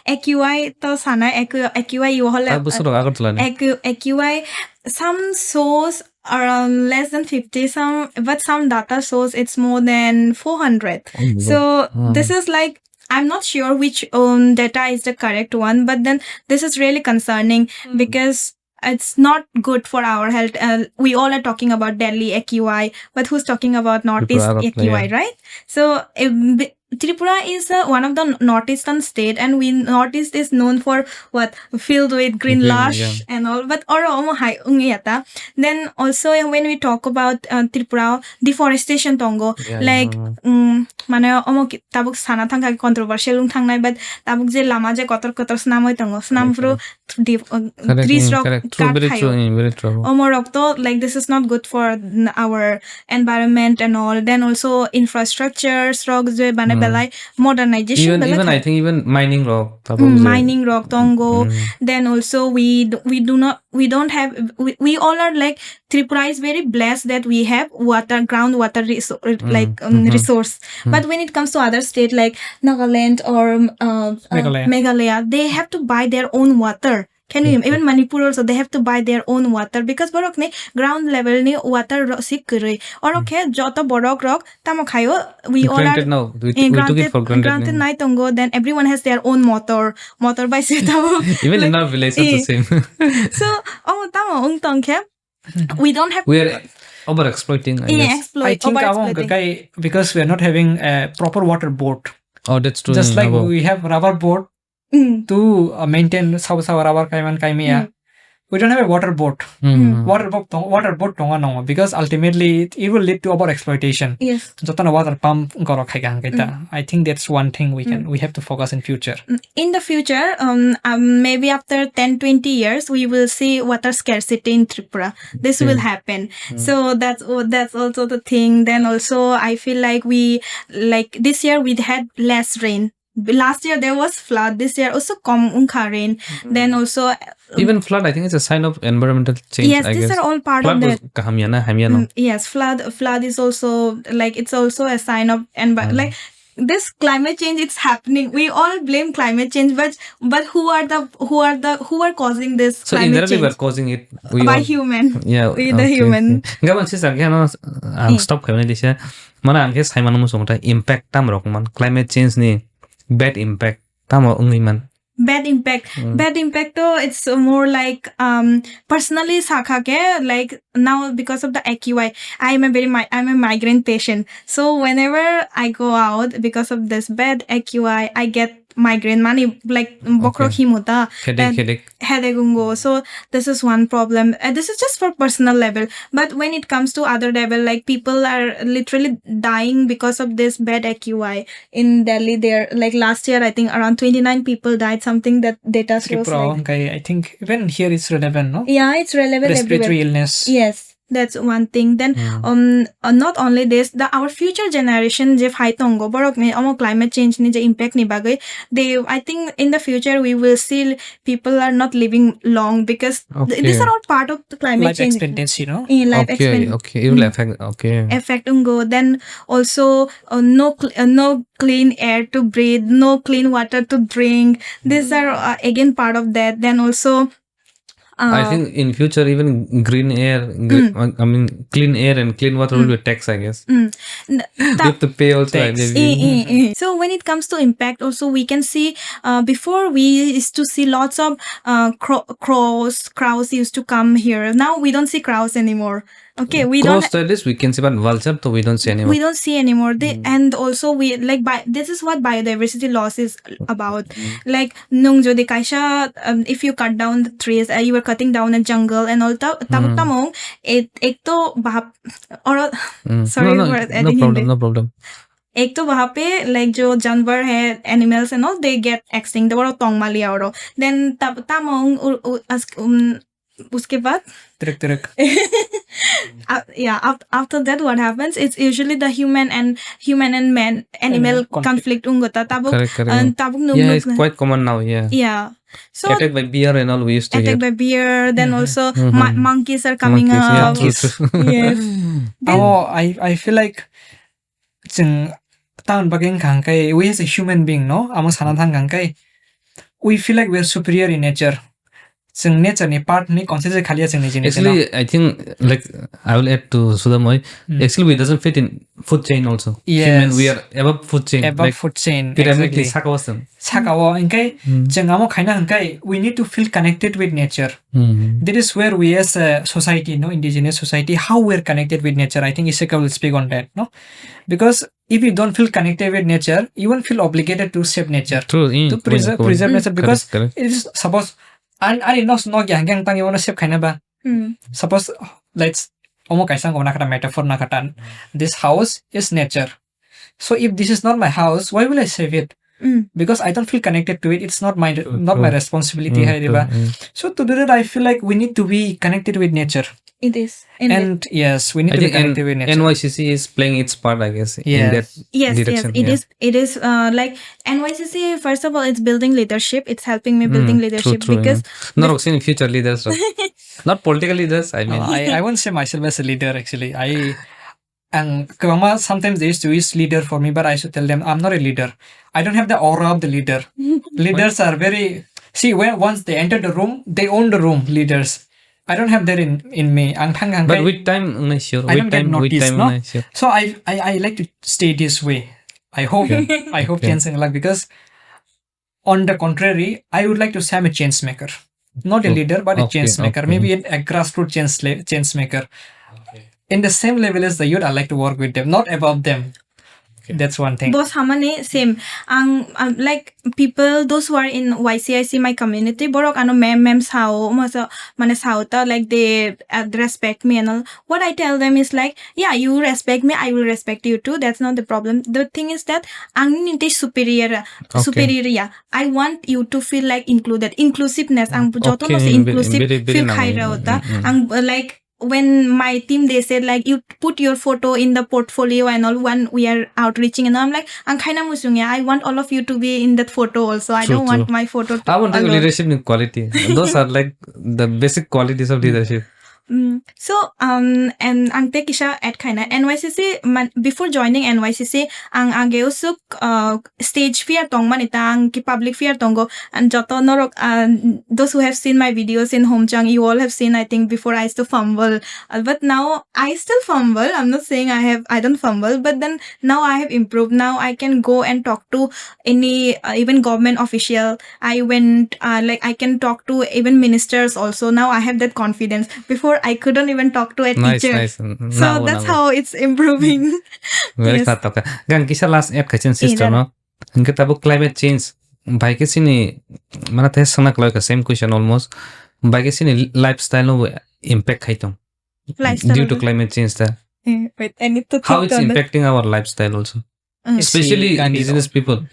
A Q I to sana, A Q I, A Q I you hole. Busur Agartala ni. A Q I, some shows are um, less than fifty, some, but some data shows it's more than four hundred. So this is like, I'm not sure which um, data is the correct one, but then this is really concerning because it's not good for our health. Uh, we all are talking about Delhi A Q I, but who's talking about Northeast A Q I, right? So, um, b- Tripura is uh, one of the northeastern state, and we northeast is known for what, filled with green, green, lush, yeah, and all. But oro omo hai ungya ta. Then also when we talk about uh, Tripura, deforestation tongo, yeah, like yeah, um, mane omo ki- tabuk sana thangkha controversial ung thangnai, but tabuk je lama je kotor kotor snamoi tongo, snam phuru dif- uh, correct, trees mm, rok correct. True, cut very true, thaio. Mm, very true. Omo rok to, like, this is not good for n- our environment and all. Then also infrastructures rok je bane mm, belai modernization even belai even I khai. Think even mining rok tabuk mm, je mining rok tongo. Mm. Then also we d- we do not, we don't have, we, we all are like, Tripura is very blessed that we have water, groundwater resor- mm, like um, mm-hmm, resource. Mm. But when it comes to other state like Nagaland or um, uh, uh, Meghalaya, Meghalaya, they have to buy their own water. Can you even Manipur also, they have to buy their own water because borok ni ground level ni water ro- sik kwrwi. Oro khe joto borok rok tamo khayo, we all are granted now. We, eh, we took it granted, for granted granted now. Nai tongo, then everyone has their own motor, motor bai se tamo. Even in our village, it's the eh, same. So omo tamo ung tong khe, we don't have we are over exploiting, I eh, guess. Exploit, I think over abo exploiting. Kai, because we are not having a proper water board. Oh, that's true. Just mm, like abo. We have rubber board, mm, to uh, maintain sawa sawa rubber kaiman kaimiya. Mm. We don't have a water board. Mm. Water board tong water board tonga nongo because ultimately it, it will lead to over exploitation. Yes. Jotona water pump goro khai kaham kaita. Mm. I think that's one thing we can mm, we have to focus in future. Mm, in the future, um, um, maybe after ten, twenty years, we will see water scarcity in Tripura. This will mm, happen. Mm. So that's o- that's also the thing. Then also, I feel like we like this year we had less rain. B- Last year there was flood. This year also kom ungkha rain. Mm. Then also, um, even flood, I think it's a sign of environmental change. Yes, I these guess. Are all part flood of that. Kaham ya na, hamya no. Mm, yes, flood. Flood is also like it's also a sign of envi- mm, like this climate change. It's happening. We all blame climate change, but but who are the who are the who are causing this? So climate indirectly change? We're causing it. We by all, human. Yeah. We the okay, human. Okay. Gaban sisa ang eh, stop khaibani disa. Mana ang khe saimano muchung ta impact tam rok man climate change ni bad impact tamo wngwi man. Bad impact. Mm. Bad impact to it's more like um personally sakha ke like now because of the A Q I, I am a very mi- I'm a migraine patient. So whenever I go out because of this bad A Q I, I get migraine mani like bokrok okay, himuta headache, then headache. Headache ungo. So this is one problem. Uh, this is just for personal level. But when it comes to other level, like people are literally dying because of this bad A Q I. In Delhi, there like last year, I think around twenty-nine people died, something that data shows. Tripura, like okay, I think even here it's relevant, no? Yeah, it's relevant. Respiratory everywhere. Illness. Yes, that's one thing. Then, hmm, um, uh, not only this, the our future generation, je phai tongo, borok ni omo climate change ni je impact ni bagwi, they, I think in the future we will see people are not living long because th- these okay, are all part of the climate life change. Expectancy, no? Eh, life okay, expect- okay, it will hmm, affect. Okay. Effect ungo. Then also uh, no cl- uh, no clean air to breathe, no clean water to drink. These are uh, again part of that. Then also, uh, I think in future even green air, gre- mm, I mean clean air and clean water will mm, be tax, I guess. Mm. N- you have to pay also. Tax. Maybe. Eh, eh, eh. So when it comes to impact, also we can see uh, before we used to see lots of uh, cro- crows. Crows used to come here. Now we don't see crows anymore. Okay, we don't. Crows, at least we can see, but vulture, though, we don't see anymore. We don't see anymore. They, mm, and also we like bi- this is what biodiversity loss is about. Mm. Like nung jodi kaisa um, if you cut down the trees, uh, you are cutting down a jungle and all. Ta- tabuk mm, tamung ek ek to bahap or mm, sorry no, no, for no adding problem, Hindi. No problem. Ek to wahan pe like jo janwar hai, animals and all, they get extinct. They were tong mali oro. Then tab tamung u- u- as- um, uske baad Trek trek. Uh, yeah, af- after that what happens? It's usually the human and human and man animal animal conflict. Conflict ungota tabuk. Correct, correct. And tabuk nuk yeah, nuk it's quite common now. Yeah. Yeah. So attack by bear and all we used to attack hear. By bear. Then mm-hmm. Also mm-hmm. Mo- monkeys are coming monkeys, up. Yeah, true, true. Yes. Then, oh, I I feel like chwng tamoni bagwi wngkha hwnkhe we as a human being no amo sana thangkha hwnkhe we feel like we are superior in nature. chwng nature ni part ni consider khaliya chwng niji niji no. Actually, I think, like, I will add to Sudamoi. Hmm. Actually, we doesn't fit in food chain also. Yes. Human, we are above food chain. Above, like, food chain, pyramid ni, exactly, saka o chwng. Saka o, hwnkhe, hmm, chwng amo khaina hwnkhe, we need to feel connected with nature. Hmm. That is where we as a society, no, indigenous society, how we are connected with nature. I think Isika will speak on that, no? Because if you don't feel connected with nature, you won't feel obligated to save nature, true, mm, to preserve, true, preserve nature, because, correct, correct, it is, suppose, an, ani nos no gya hwnkhe ang tangwi bono save khaina ba. Hmm. Suppose, let's, omo kaisa wngkha na kata metaphor na kata, this house is nature. So if this is not my house, why will I save it? Mm. Because I don't feel connected to it. It's not my, true, not my, true, responsibility, mm, hai, true, diba? Mm. So to do that, I feel like we need to be connected with nature. It is. And yes, we need to be connected with nature. I think N Y C C is playing its part, I guess, in that direction. Yes, yes, it is, it is, uh, like, N Y C C, first of all, it's building leadership. It's helping me building leadership, true, true, because norok sini future leaders, right? Not political leaders, I mean. Uh, I, I won't say myself as a leader, actually. I, and kwbangma, sometimes they used to use leader for me, but I used to tell them, "I'm not a leader. I don't have the aura of the leader." Leaders are very, see, when once they enter the room, they own the room, leaders. I don't have that in, in me. Ang thang thang. But with time, I'm not sure. I don't get noticed, no? So I, I, I like to stay this way. I hope, I hope change luck, because on the contrary, I would like to say I'm a change maker. Not a leader, but a change maker. Maybe a, a grassroots change, change maker. In the same level as the youth, I like to work with them, not above them. That's one thing. Bo samani same. Ang, um, like, people, those who are in Y C I C, my community, borok ano ma'am, ma'am sao, mo so, mane sao ta, like, they, uh, respect me and all. What I tell them is like, "Yeah, you respect me, I will respect you too. That's not the problem." The thing is that ang nini tei superior, superior ya. I want you to feel like included, inclusiveness. Ang joto no se inclusive feel khai rao ta. Ang, uh, like, when my team, they said, like, "You put your photo in the portfolio and all when we are outreaching," and all, I'm like, "Ang khaina muchung ya. I want all of you to be in that photo also. I don't want my photo to alone." Abo tei leadership ni quality. Those are, like, the basic qualities of leadership. Mm. So, um, and ang tei kisa add khaina, N Y C C, man, before joining N Y C C, ang age usuk, uh, stage fear tongmani ta, ang ki public fear tongo, and joto norok, uh, those who have seen my videos in Homchang, you all have seen, I think, before I used to fumble, uh, but now I still fumble. I'm not saying I have, I don't fumble, but then now I have improved. Now I can go and talk to any, uh, even government official. I went, uh, like, I can talk to even ministers also. Now I have that confidence. Before, I couldn't even talk to a teacher. Nice, nice. So that's how it's improving. Very kha toka. Gang kisa last add khaichin sister no. Hingke tabuk climate change bai khe chini mana tei swngna klai ka same question almost. Bai khe chini lifestyle no impact khai tong. Lifestyle due to climate change ta. Eh, wait, I need to think on that. How it's impacting our lifestyle also. Mm. Especially indigenous people,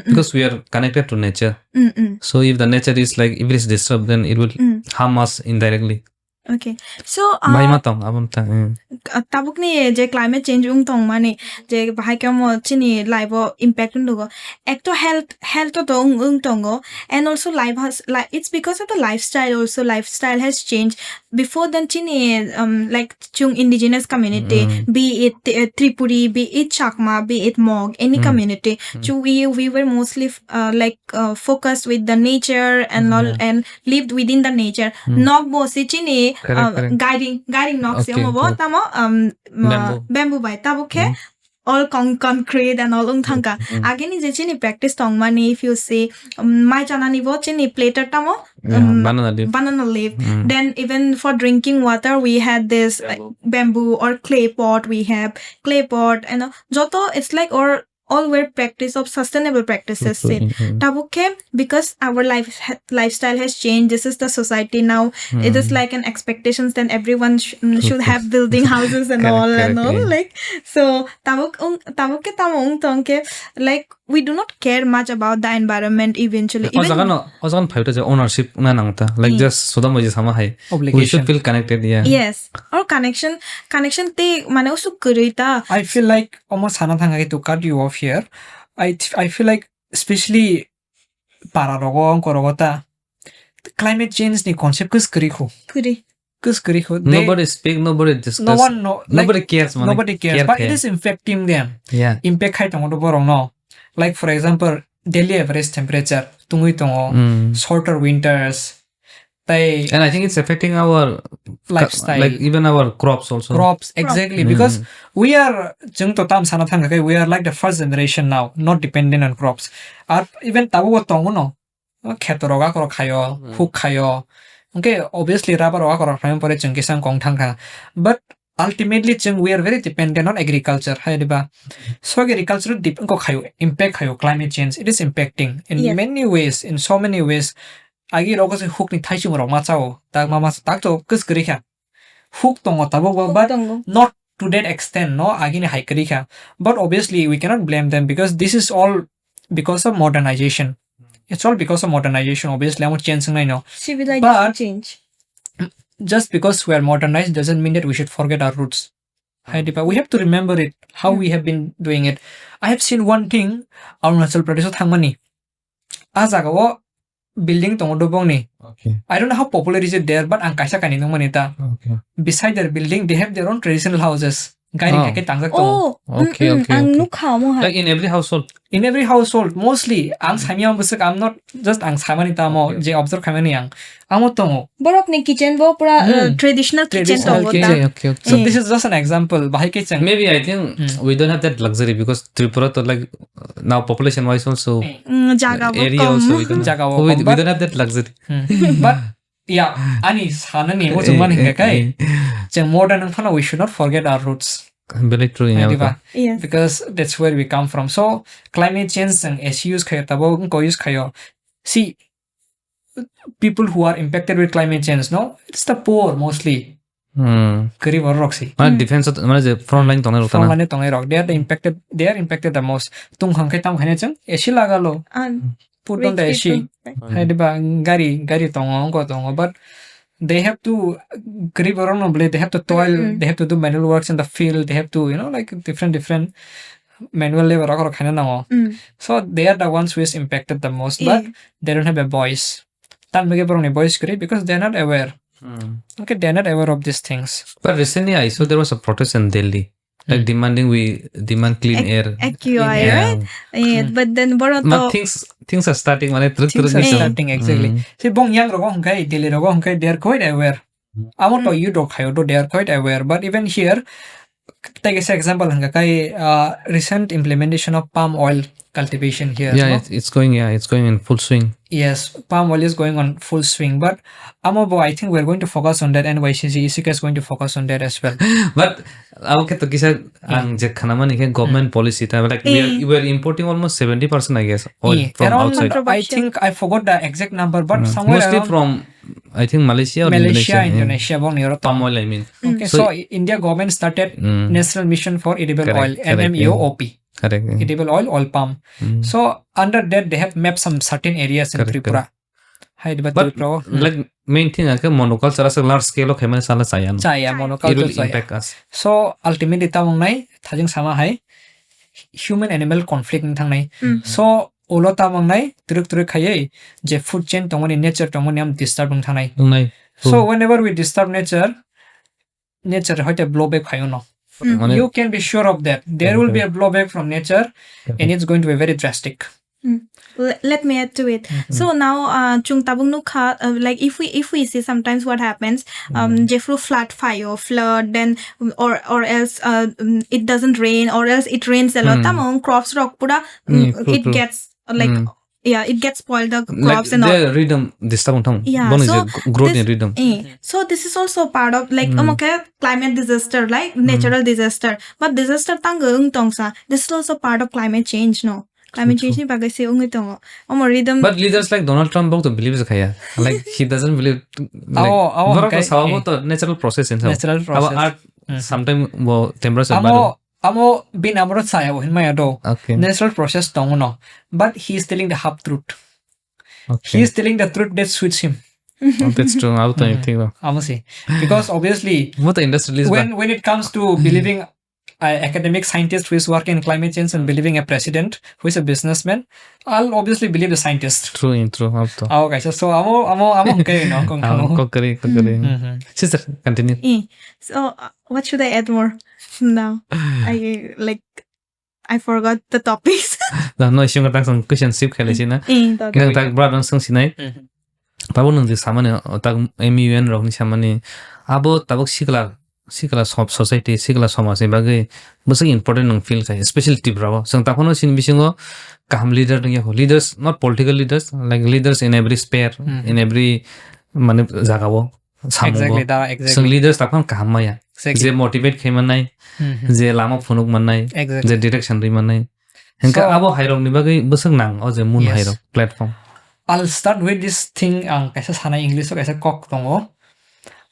because we are connected to nature. Mm, mm. So if the nature is, like, if it is disturbed, then it will harm us indirectly. Okay. So, uh, bai ma tong, abam ta, mm. Uh, tabuk ni je climate change wng tong mani, je bahai khe mo chini life o impact wng dugo. Ek to health, health to wng, wng tongo, and also life has, like, it's because of the lifestyle also. Lifestyle has changed. Before then, chini, um, like, chung indigenous community, be it, uh, Tripuri, be it Chakma, be it Mog, any community. So we, we were mostly, uh, like, uh, focused with the nature and all, and lived within the nature. Nok bo si chini, uh, gairing, gairing nok si omo bo tamo, um, bamboo bai tabo khe all con-, concrete and all wng thangka. Agini je chini practice tongmani, if you see, um, mai chanani bo chini plater tamo, um, banana leaf. Banana leaf. Then even for drinking water, we had this, uh, bamboo or clay pot. We have clay pot and, uh, joto, it's like, or all were practice of sustainable practices. Tabuk khe, because our life ha-, lifestyle has changed. This is the society now. It is like an expectations that everyone sh-, mm, should have building houses and all and all. Like, so tabuk ung-, tabuk khe tamo wng tong khe, like, we do not care much about the environment eventually. O jaga no, o jaga no phai ta je ownership na nang ta. Like, just soda moji sama hai. We should feel connected, yeah. Yes. Or connection, connection te mane usuk kwrwi ta. I feel like omo sana thang hai to cut you off here. I th-, I feel like especially para rogo, ongko rogo ta climate change ni concept kwrwi kho. Kwrwi. Kwrwi kho. Nobody speak, nobody discuss. No one, no, like, nobody cares, mane, nobody cares, but it is impacting them. Yeah. Impact khai tongo borok no. Like, for example, Delhi average temperature tungwi tongo, shorter winters, Tai And I think it's affecting our cu- lifestyle. Like even our crops also. Crops, exactly, Mm. because we are, chwng to tam sana thang khe, we are like the first generation now, not dependent on crops. Ar even tabuk bo tongo no, kheto rok akorok khaio, Mm. huk khaio. Hwnkhe obviously rubber rok akorok khaimani pore chwng kisa wng kong thang kha. But ultimately chwng we are very dependent on agriculture, hai diba? So agriculture dip-, wngkha khaio, impact khaio climate change. It is impacting in Yes. many ways, in so many ways. Agi rogo se hukni thaisung rok ma chao, tak ma ma tak to kwskwrwi kha. Huk tongo tabuk bo, Huk but tongo. not to that extent, no, agini hai kwrwi kha. But obviously we cannot blame them because this is all because of modernization. It's all because of modernization, obviously, amo change wngnai no. Civilization But change. Just because we are modernized doesn't mean that we should forget our roots. Hai diba, we have to remember it, how we have been doing it. I have seen one thing, Arunachal Pradesh o thangmani. A jaga o building tongo dobongni. Okay. I don't know how popular is it there, but ang kaisa kainwi nukmani ta. Okay. Beside their building, they have their own traditional houses. Gari Oh. khaikhe tangjak tongo. Oh, mm, Okay, mm, okay, ang okay. nukha omo hai. Like in every household. In every household, mostly, ang Hmm. saimya bwswk, I'm not just ang samani tamo, Okay, okay. je observe khaimani ang. Amo tongo. Borokni kitchen bo pura, uh, Hmm. traditional kitchen Traditional tongo kitchen. ta. Okay, okay, okay. So Eh. this is just an example. Bahai khe chwng Maybe I think Hmm. we don't have that luxury because Tripura to like now population wise also Eh. Mm, jaga bo area kom. also we don't, Jaga bo we, kom, we but don't have that luxury. Hmm. But yeah, ani sanani mo Eh, chwng mani eh, hwnkha kai. eh. Chwng modern wng phano we should not forget our roots. Very true, yeah, Diba? Okay. Yes. Because that's where we come from. So climate change chwng A C use khayo tabo wngko use khayo. See, people who are impacted with climate change, no, it's the poor mostly. Hmm. Kwrwi borok rok si. Mane Hmm. defense o, mane je front line tongnai rok Front tana. line tongnai rok. They are the impacted, they are impacted the most. Tung hang khe tam khaina chwng A C lagalo. An Put on the rich A C. people. Hai diba, gari, gari tongo, wngko tongo, but they have to, kwrwi borok no bole, they have to toil, Mm-mm. they have to do manual works in the field, they have to, you know, like, different, different manual labor rok, rok khaina nango. Mm. So they are the ones who is impacted the most, but Eh. they don't have a voice. Tamni bagwi borokni voice kwrwi, because they are not aware. Hmm. Okay, they are not aware of these things. But recently I saw there was a protest in Delhi, like, Hmm. demanding we demand clean Ac-, air. A Q I, Yeah. right? Yeah, Hmm. but then borok But to things, things are starting, mane, truk, Things truk are ni starting, exactly. Hmm. Si bong yang rogo hwnkhe, Delhi rogo hwnkhe, they are quite aware. Hmm. Amo to Hmm. youth rok khayo to, they are quite aware. But even here, take as example hwnkhe kai, uh, recent implementation of palm oil cultivation here, Yeah, no? it's, it's going, yeah, it's going in full swing. Yes, palm oil is going on full swing, but amo bo, I think we're going to focus on that, N Y C C, I S I C A is going to focus on that as well. But abo khe to kisa Hmm. ang je khanamani khe government Hmm. policy ta, like, we are, Hmm. we are importing almost seventy percent, I guess, oil Yeah, from around, outside. I think I forgot the exact number, but Hmm. somewhere Mostly around from, I think, Malaysia or Malaysia, Indonesia, yeah. Indonesia, bong ni oro Palm tong. oil, I mean. Hmm. Okay, So, so I-, India government started Hmm. National Mission for Edible Correct, Oil, correct, yeah. N M E O O P. Correct, yeah. Edible oil, oil palm. Hmm. So under that they have mapped some certain areas in Correct, Tripura. correct. Hai diba But, Tripura o, hmm. like, main thing akhe monoculture aswk large scale o khaimani sala chaya no. Chaya, It monoculture will chaya. impact us. So ultimately tamo wngnai, thajing sama hai human animal conflict wng thangnai. Hmm. So ulo tamo wngnai, twrwk twrwk khaiwi je food chain tongmani, nature tongmani am disturb wng thangnai. Wngnai. So True. whenever we disturb nature, nature hoite blowback phaio no. Hmm. Mane You can be sure of that. There will be Okay. a blowback from nature and Okay. it's going to be very drastic. Mm. Le-, let me add to it. Mhm. So now, uh, chwng tabuk nukha, uh, like, if we, if we see sometimes what happens, um, Mm. jephru flood phaio, flood, then, um, or, or else, uh, um, it doesn't rain, or else it rains a lot. Hmm. Tamo wng crops rok pura, Mm, mm, true, it true. gets, uh, like, Mm. yeah, it gets spoiled, the Like, crops and all. the rhythm disturb wng thang. Yeah, Bono so je g-, growth ni this, rhythm. eh, so this is also part of, like, Mm. omo khe climate disaster, like, Mm. natural disaster. But disaster tang wng tong sa. This is also part of climate change, no? Climate True, change true. ni bagwi se wngwi tongo. Omo rhythm But leaders like Donald Trump bok to believe se khaya. Like, he doesn't believe, like, Abo, abo borok hwnkhe, to sawa eh, bo to natural process hinwi sao. natural Abo process. art Hmm. sometime bo temperature Amo, baro. amo bini amoro chaya bo hinmaya do. Okay. Natural process tongo no. But he is telling the half truth. Okay. He is telling the truth that suits him. Oh, that's true. Abo to Hmm. I think, no. Amo se. Because obviously, Mo to industrialist when, ba. when it comes to believing a academic scientist who is working in climate change and believing a president who is a businessman, I'll obviously believe the scientist. True, in true, abo to. Abo kaisa, so amo, amo, amo hwnkhe no, kong Amo kamo. Kokori, kokori. Hmm, hmm. Sister, continue. Eh, so, uh, what should I add more now? I, like, I forgot the topics. Da, no, siyang tak sang question sip khailai sina. Eh, to. Nang tak bra dang sang sinai. Hmm, hmm. Tabuk nwng je samani, o tak M U N rokni samani, abo tabuk sikla, sikla sob-, society, sikla somajni bagwi bwswk important nwng feel khai, especially Tripura o. Chwng takhwno chini bisingo kaham leader wngya kho. Leaders, not political leaders, like, leaders in every sphere, Hmm. in every, mane, jagao, samungo. Exactly, da, exactly. Chwng leaders takhwno kaham maya. Exactly. Je motivate khai mannai, Hmm, hmm. je lama phunuk mannai, Exactly. je direction rwi mannai. Hingke So, abo hairokni bagwi bwswk nang, o je mun Yes. hairok, platform. I'll start with this thing, ang kaisa sanai English o kaisa kok tongo.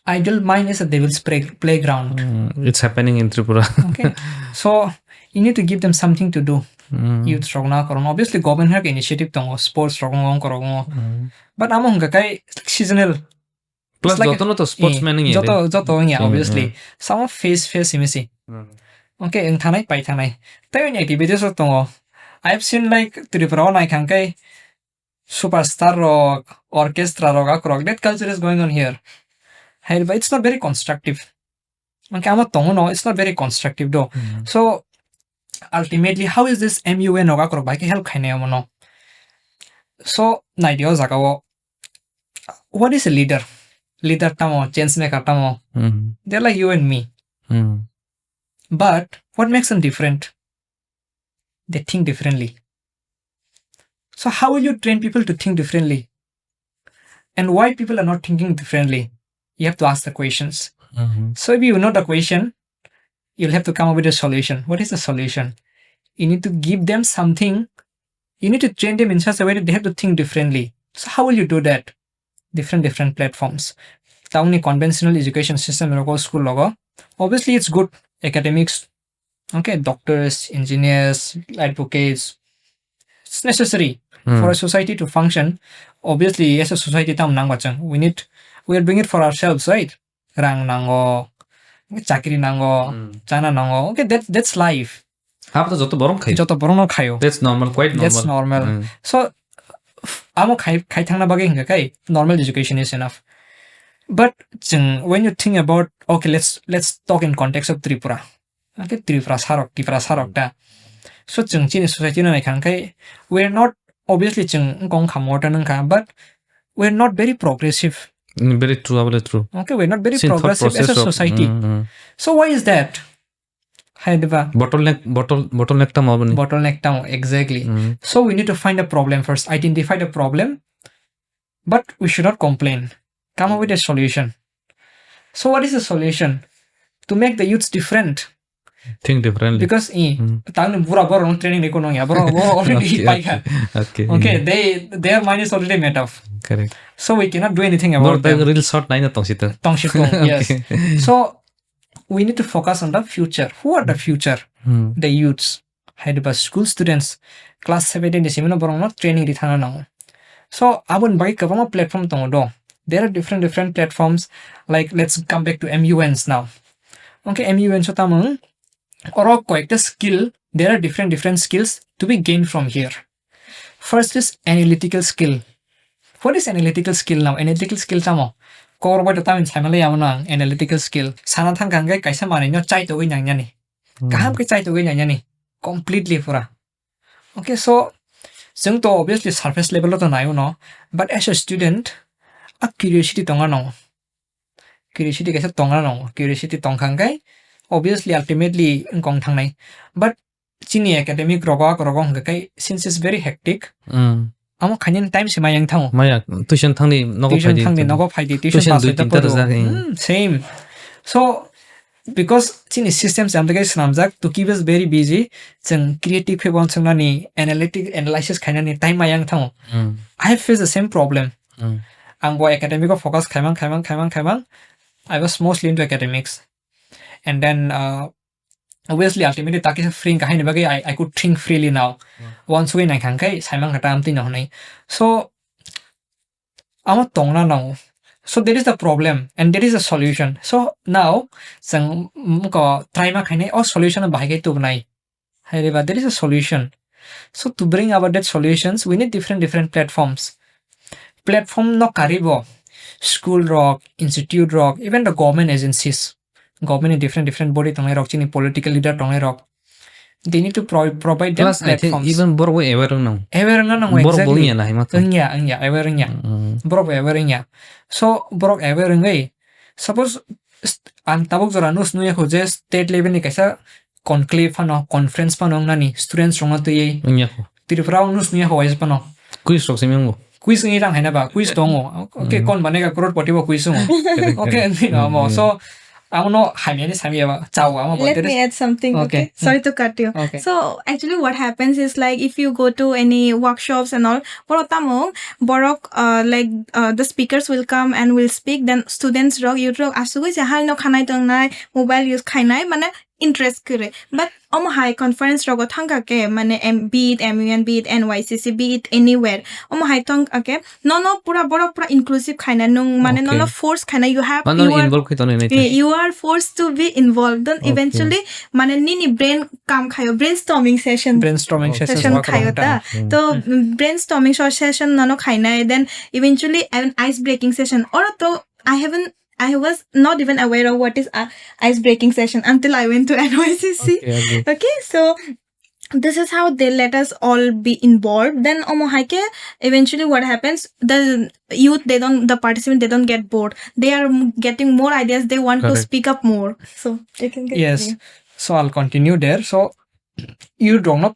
Idle mind is a devil's play-, playground. Mm, it's happening in Tripura. Okay. So, you need to give them something to do. Mm. Youth rok na koron. Obviously, government hak initiative tongo, sports rok wng koron. Mm. But amo hingka kai seasonal. Plus, It's like jotono to sportsman eh, wngya joto, de. joto wngya, Hmm, obviously. hmm. Some of face, face himi si. Hmm. Okay, wng thanai, pai thanai. Tei wng activities rok tongo. I've seen, like, Tripura o nai khang khe superstar rok, orchestra rok, akorok. That culture is going on here. Hai, but it's not very constructive. Okay, amo tongo no, it's not very constructive though. Hmm. So, ultimately, how is this M U N rok akorok bai khe help khainai amo no? So, nai di o jaga o. What is a leader? Leader tamo, change maker tamo. Hmm. They're like you and me. Hmm. But what makes them different? They think differently. So how will you train people to think differently? And why people are not thinking differently? You have to ask the questions. Mhm. So if you know the question, you'll have to come up with a solution. What is the solution? You need to give them something. You need to train them in such a way that they have to think differently. So how will you do that? Different, different platforms. Tamni conventional education system rogo, school rogo. Obviously, it's good. Academics, okay, doctors, engineers, advocates. It's necessary Hmm. for a society to function. Obviously, as a society, tam nang bachang. We need, we are doing it for ourselves, right? Rang nango, chakri nango, Hmm. chana nango. Okay, that, that's life. Habuto joto borok khai. Joto borok no khayo. That's normal, quite normal. That's normal. Hmm. So, f-, amo khai, khai thangna bagwi hingka kai, normal education is enough. But chwng, when you think about, okay, let's, let's talk in context of Tripura. Okay, Tripura sarok, Tripura sarok ta. So chwng chini society no nai khang kai, we are not, obviously chwng wngkong kha, modern wngkha, but we are not very progressive. Mm, very true, abole true. Okay, we are not very Chini thought progressive as a process of, society. Mm, mm. So why is that? Hai diba? Bottleneck, bottle-, bottleneck tamo aboni? Bottleneck tamo, exactly. Mm. So we need to find a problem first, identify the problem, but we should not complain. Come up with a solution. So what is the solution? To make the youths different. Think differently. Because, eh, Mm. tangni bura borok no training riko nongya, borok bo already Okay, paikha. Okay. Okay, Mm. they, their mind is already made up. Correct. So we cannot do anything about Borok them. Tang reel shot naina tongsi tong. Tongsi tong, yes. Okay. So we need to focus on the future. Who are the future? Hmm. The youths. Hai diba school students, class seven, eight ni simi no borok no training ri thangna nango. So, aboni bagwi kwbangma platform tongo do. There are different, different platforms. Like, let's come back to M U Ns now. Okay, M U Ns o tamo, oro koyekta skill, there are different, different skills to be gained from here. First is analytical skill. What is analytical skill now? Analytical skill tamo? Kokborok bai to tamni saimale amo nang analytical skill. Sana thang kha hwnkhe kaisa manwino chaitogwi nangnani. Hmm. Kaham khe chaitogwi nangnani. Completely pura. Okay, so, chwng to obviously surface level o to naio no, but as a student, a curiosity tonga no. Curiosity kaisa tonga no. Curiosity tongkha hwnkhe, obviously, ultimately, wngkong thangnai. But chini academic rogo, rogo hwnkhe kai, since it's very hectic, Mm. amo khainani time se maya wng thango. Maya, tuition thangdi, nogo Tuition phaidi, thangdi, tong. Nogo phaidi, tuition Tuition pass dui hoite tinta phuru. Rijak, eh. Hmm, same. So, because chini system se amtwkhe swnamjak to keep us very busy, chwng creative khe uansuknani, analytic, analysis khainani time maya wng thango. Hmm. I have faced the same problem. Hmm. Ang bo academic o focus khaimang, khaimang, khaimang, khaimang. I was mostly into academics. And then, uh, obviously, ultimately, takisa free wngkha haini bagwi I, I could think freely now. Hmm. Uansugwi naikha hwnkhe saimang kha ta amtwino hwnwi. So, amo tongna nango. So, there is the problem and there is a solution. So, now, chwng, mm, ko try ma khainai, o solution no bahai khe tubunai. Hai reba, there is a solution. So, to bring about that solutions, we need different, different platforms. Platform no karibo, school rok, institute rok, even the government agencies, government ni different, different body tongnai rok, chini political leader tongnai rok, they need to pro-, provide them Plus, I think platforms. Even borok bo aware wng nang. Aware wngna nango, Borok bo exactly. Wngya na hai ma to. Wngya, wngya, aware wngya. Mm. Borok bai aware wngya. So borok aware wngwi, suppose st- ang tabuk jora nus nuya kho je state level ni kaisa conclave phano, conference phano wngnani students rokno twiwi. Wngya kho. Tripura o nus nuya kho waisa phano. Quiz rok simi wngo. Quiz wngwi rang haina ba, quiz tongo. Okay, kon banega crorepati bo quiz wngo. Okay, wngwi no mo. So amo no hamya ni samya ba chao amo. Let me add something, okay? Sorry to cut you. Okay. So actually what happens is, like, if you go to any workshops and all, borok tamo, borok, uh, like, uh, the speakers will come and will speak, then students rok, youth rok asugwi se hal no khanai tongnai, mobile use khainai, mane interest kwrwi. But omo hai conference rogo thangkha khe, mane M- be it M U N, be it N Y C C, be it anywhere. Omo hai thangkha khe nono pura borok pura inclusive khaina, nung mane nono force khaina, you have, you are, involve khai tonwi nai, eh, you are forced to be involved. Then eventually mane nini brain kam khayo, brainstorming session. Brainstorming session khayo ta. To brainstorming so- session nono khainai, then eventually an ice breaking session. Or to I haven't I was not even aware of what is a ice breaking session until I went to N Y C C. Okay, okay. Okay, so this is how they let us all be involved. Then omo hai khe eventually what happens? The youth, they don't, the participant, they don't get bored. They are m- getting more ideas. They want to speak up more. So you can continue. So I'll continue there. So youth rokno,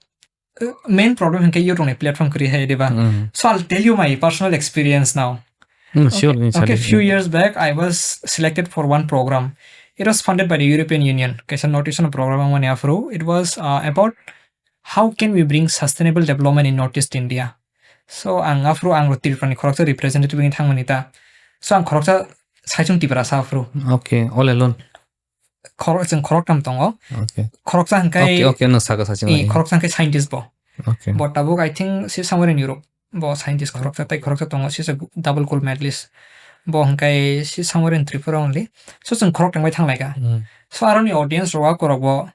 uh, main problem hinkhe youth rokni platform kwrwi hai diba. So I'll tell you my personal experience now. Sure. Okay, few years back I was selected for one program. It was funded by the European Union. Kaisa notice no program wngmani aphuru. It was, uh, about how can we bring sustainable development in Northeast India. So ang aphuru ang Tripura ni khoroksa representative wngwi thangmani ta. So ang khoroksa saichung Tiprasa aphuru. Okay, all alone. Khorok, chwng khoroktham tongo. Okay. Khoroksa hwnkhe, okay, okay, no saka sachin, eh, khoroksa hwnkhe scientist bo. Okay. Bo tabuk, I think, she's somewhere in Europe. Bo scientist khoroksa tei khoroksa tongo, she's a double gold medalist. Bo hwnkhe she's somewhere in Tripura only. So chwng khoroktham bai thanglaika. So aroni audience rok akorok bo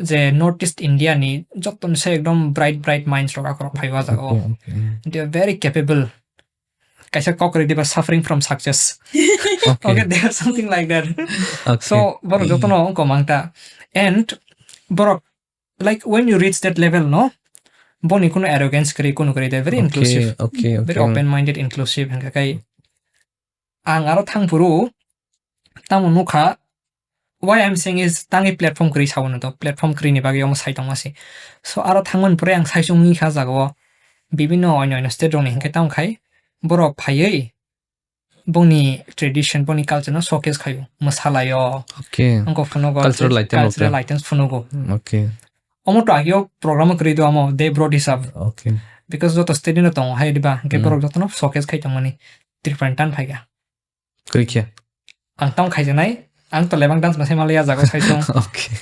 je North East India ni jottoni se ekdom bright bright minds rok akorok phaibo ah jaga o. Okay, okay. They are very capable. Kaisa kok kwrwi diba, suffering from success. Okay. Okay, they are something like that. Okay. So borok jotono wngkha mang ta. And borok, like, when you reach that level, no, boni kuno arrogance kwrwi, kuno kwrwi, they're very inclusive. Okay, okay. Very open minded, inclusive hwnkha kai. Ang aro thangphuru tamo nukha, why I'm saying is, tangwi platform kwrwi sao no to, platform kwrwi ni bagwi omo sai tongma se. So aro thangmani pore ang sai chungwi kha jaga o, bibinno onyo onyo state rokni hinkhe tamo khai borok phaiwi bongni tradition, bongni culture no showcase khaio, mwsalaio. Okay. Wngkha phunugo cultural items, cultural items phunugo. Okay. Omo to ageo program kwrwi do amo, they brought this up. Okay. Because joto state ni no tongo hai diba, hinkhe borok jotono showcase khai tongmani Tripura ni tan phaikha. Kwrwi khe. Ang tamo khaijaknai, ang to lebang dance masai malaya jaga o saichung. Okay.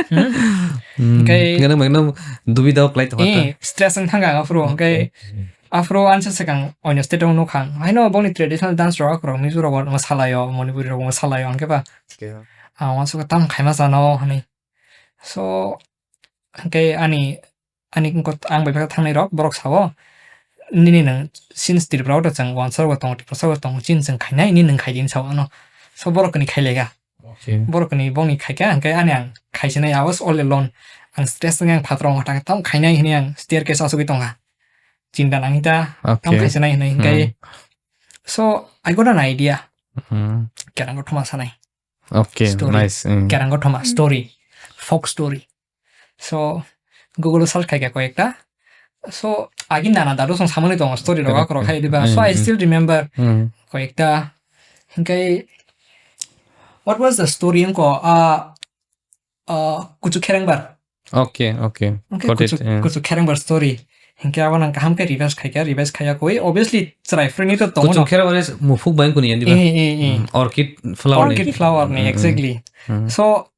Hmm? Hwnkhe nang mangno dubi dao klai tongkha ta. Eh, stress wng thangkha ang aphuru, hwnkhe aphuru ansa swkang oino state o nukha ang. Haino bongni traditional dance rok, akhorok Mizo rok masalaio, Manipuri rok masalaio, hwnkhe ba. Okay. Ang uansukha tamo khaima chano hwnwi. So, hwnkhe ani, ani wngkha, ang bai khe thangnai rok, borok sao, "Nini nwng since Tripura o to chwng uansukgo tongo, Tiprasa o tongo, chini chwng khainai, nini nwng khai di," hinwi sao ano. So borok kwnwi khai lega. Okay. Borok kwnwi bongni khaikha, hwnkhe ani ang khaisinai, I was all alone. Ang stress wngwi ang phataro wngkha, tamo khainai hinwi ang staircase o achugwi tongkha. Chinta nangwi ta, tamo khaisinai hinwi, hwnkhe. So I got an idea. Kerang kothoma sanai. Okay, story. Nice. Kerang kothoma story, folk story. So Google o search khaikha koyekta. So agi nana dadu song samani tongo story rok, correct, akhorok hai diba. So I still remember koyekta. Hingkai, what was the story? Wngko, ah, ah, Kuchu Kherengbar. Okay, okay. Got it, kuchu, yeah. Kuchu Kherengbar story. Hingke abo nang kaham khe revise khaikha, revise khaiya koi. Obviously, chwrai phwrwngni to tongo. Kuchu Kherengbar is muphuk bai kuni ya, diba? Eh, eh, eh. Orchid flower ni. Orchid flower ni, exactly. So,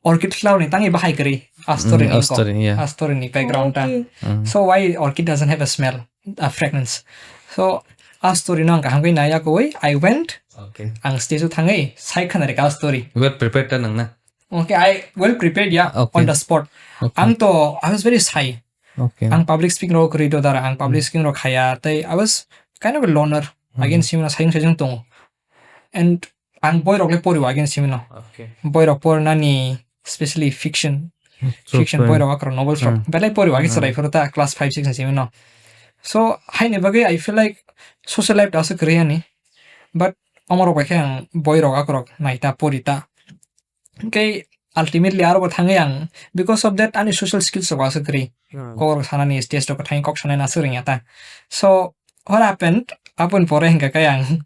orchid flower ni tangwi bahai kwrwi. A story ni, a story, yeah. A story ni background ta. Okay. So, why orchid doesn't have a smell, a fragrance? So, a story no ang kaham khe naiya koi. I went. Okay. Ang stage o thangwi sai khana rikha a story. Well prepared ta nang na? Okay, I well prepared, yeah, okay, on the spot. Okay. Ang to, I was very shy. Okay. Ang public speaking rok kwrwi do dara, ang public speaking rok khaya, tei I was kind of a loner. Again, simino sayung sayung tongo. And ang boi rok le pori again simino. Okay. Boi rok pornani, especially fiction. Fiction boi rok akhoro novels rok. Belai pori again chwrai phuru ta class five, six ni simino. So, haini bagwi I feel like social life ta aswk kwrwi ani. But omorok bai khe ang boirok akorok naita, porita. Hwnkhe ultimately aro bo thangwi ang, because of that, ani social skills rok aswk kwrwi. Hmm. Kokrok sanani, stage rok thangwi kok sanani aswk rwngya ta. So, what happened? Aboni pore hwnkha khe ang,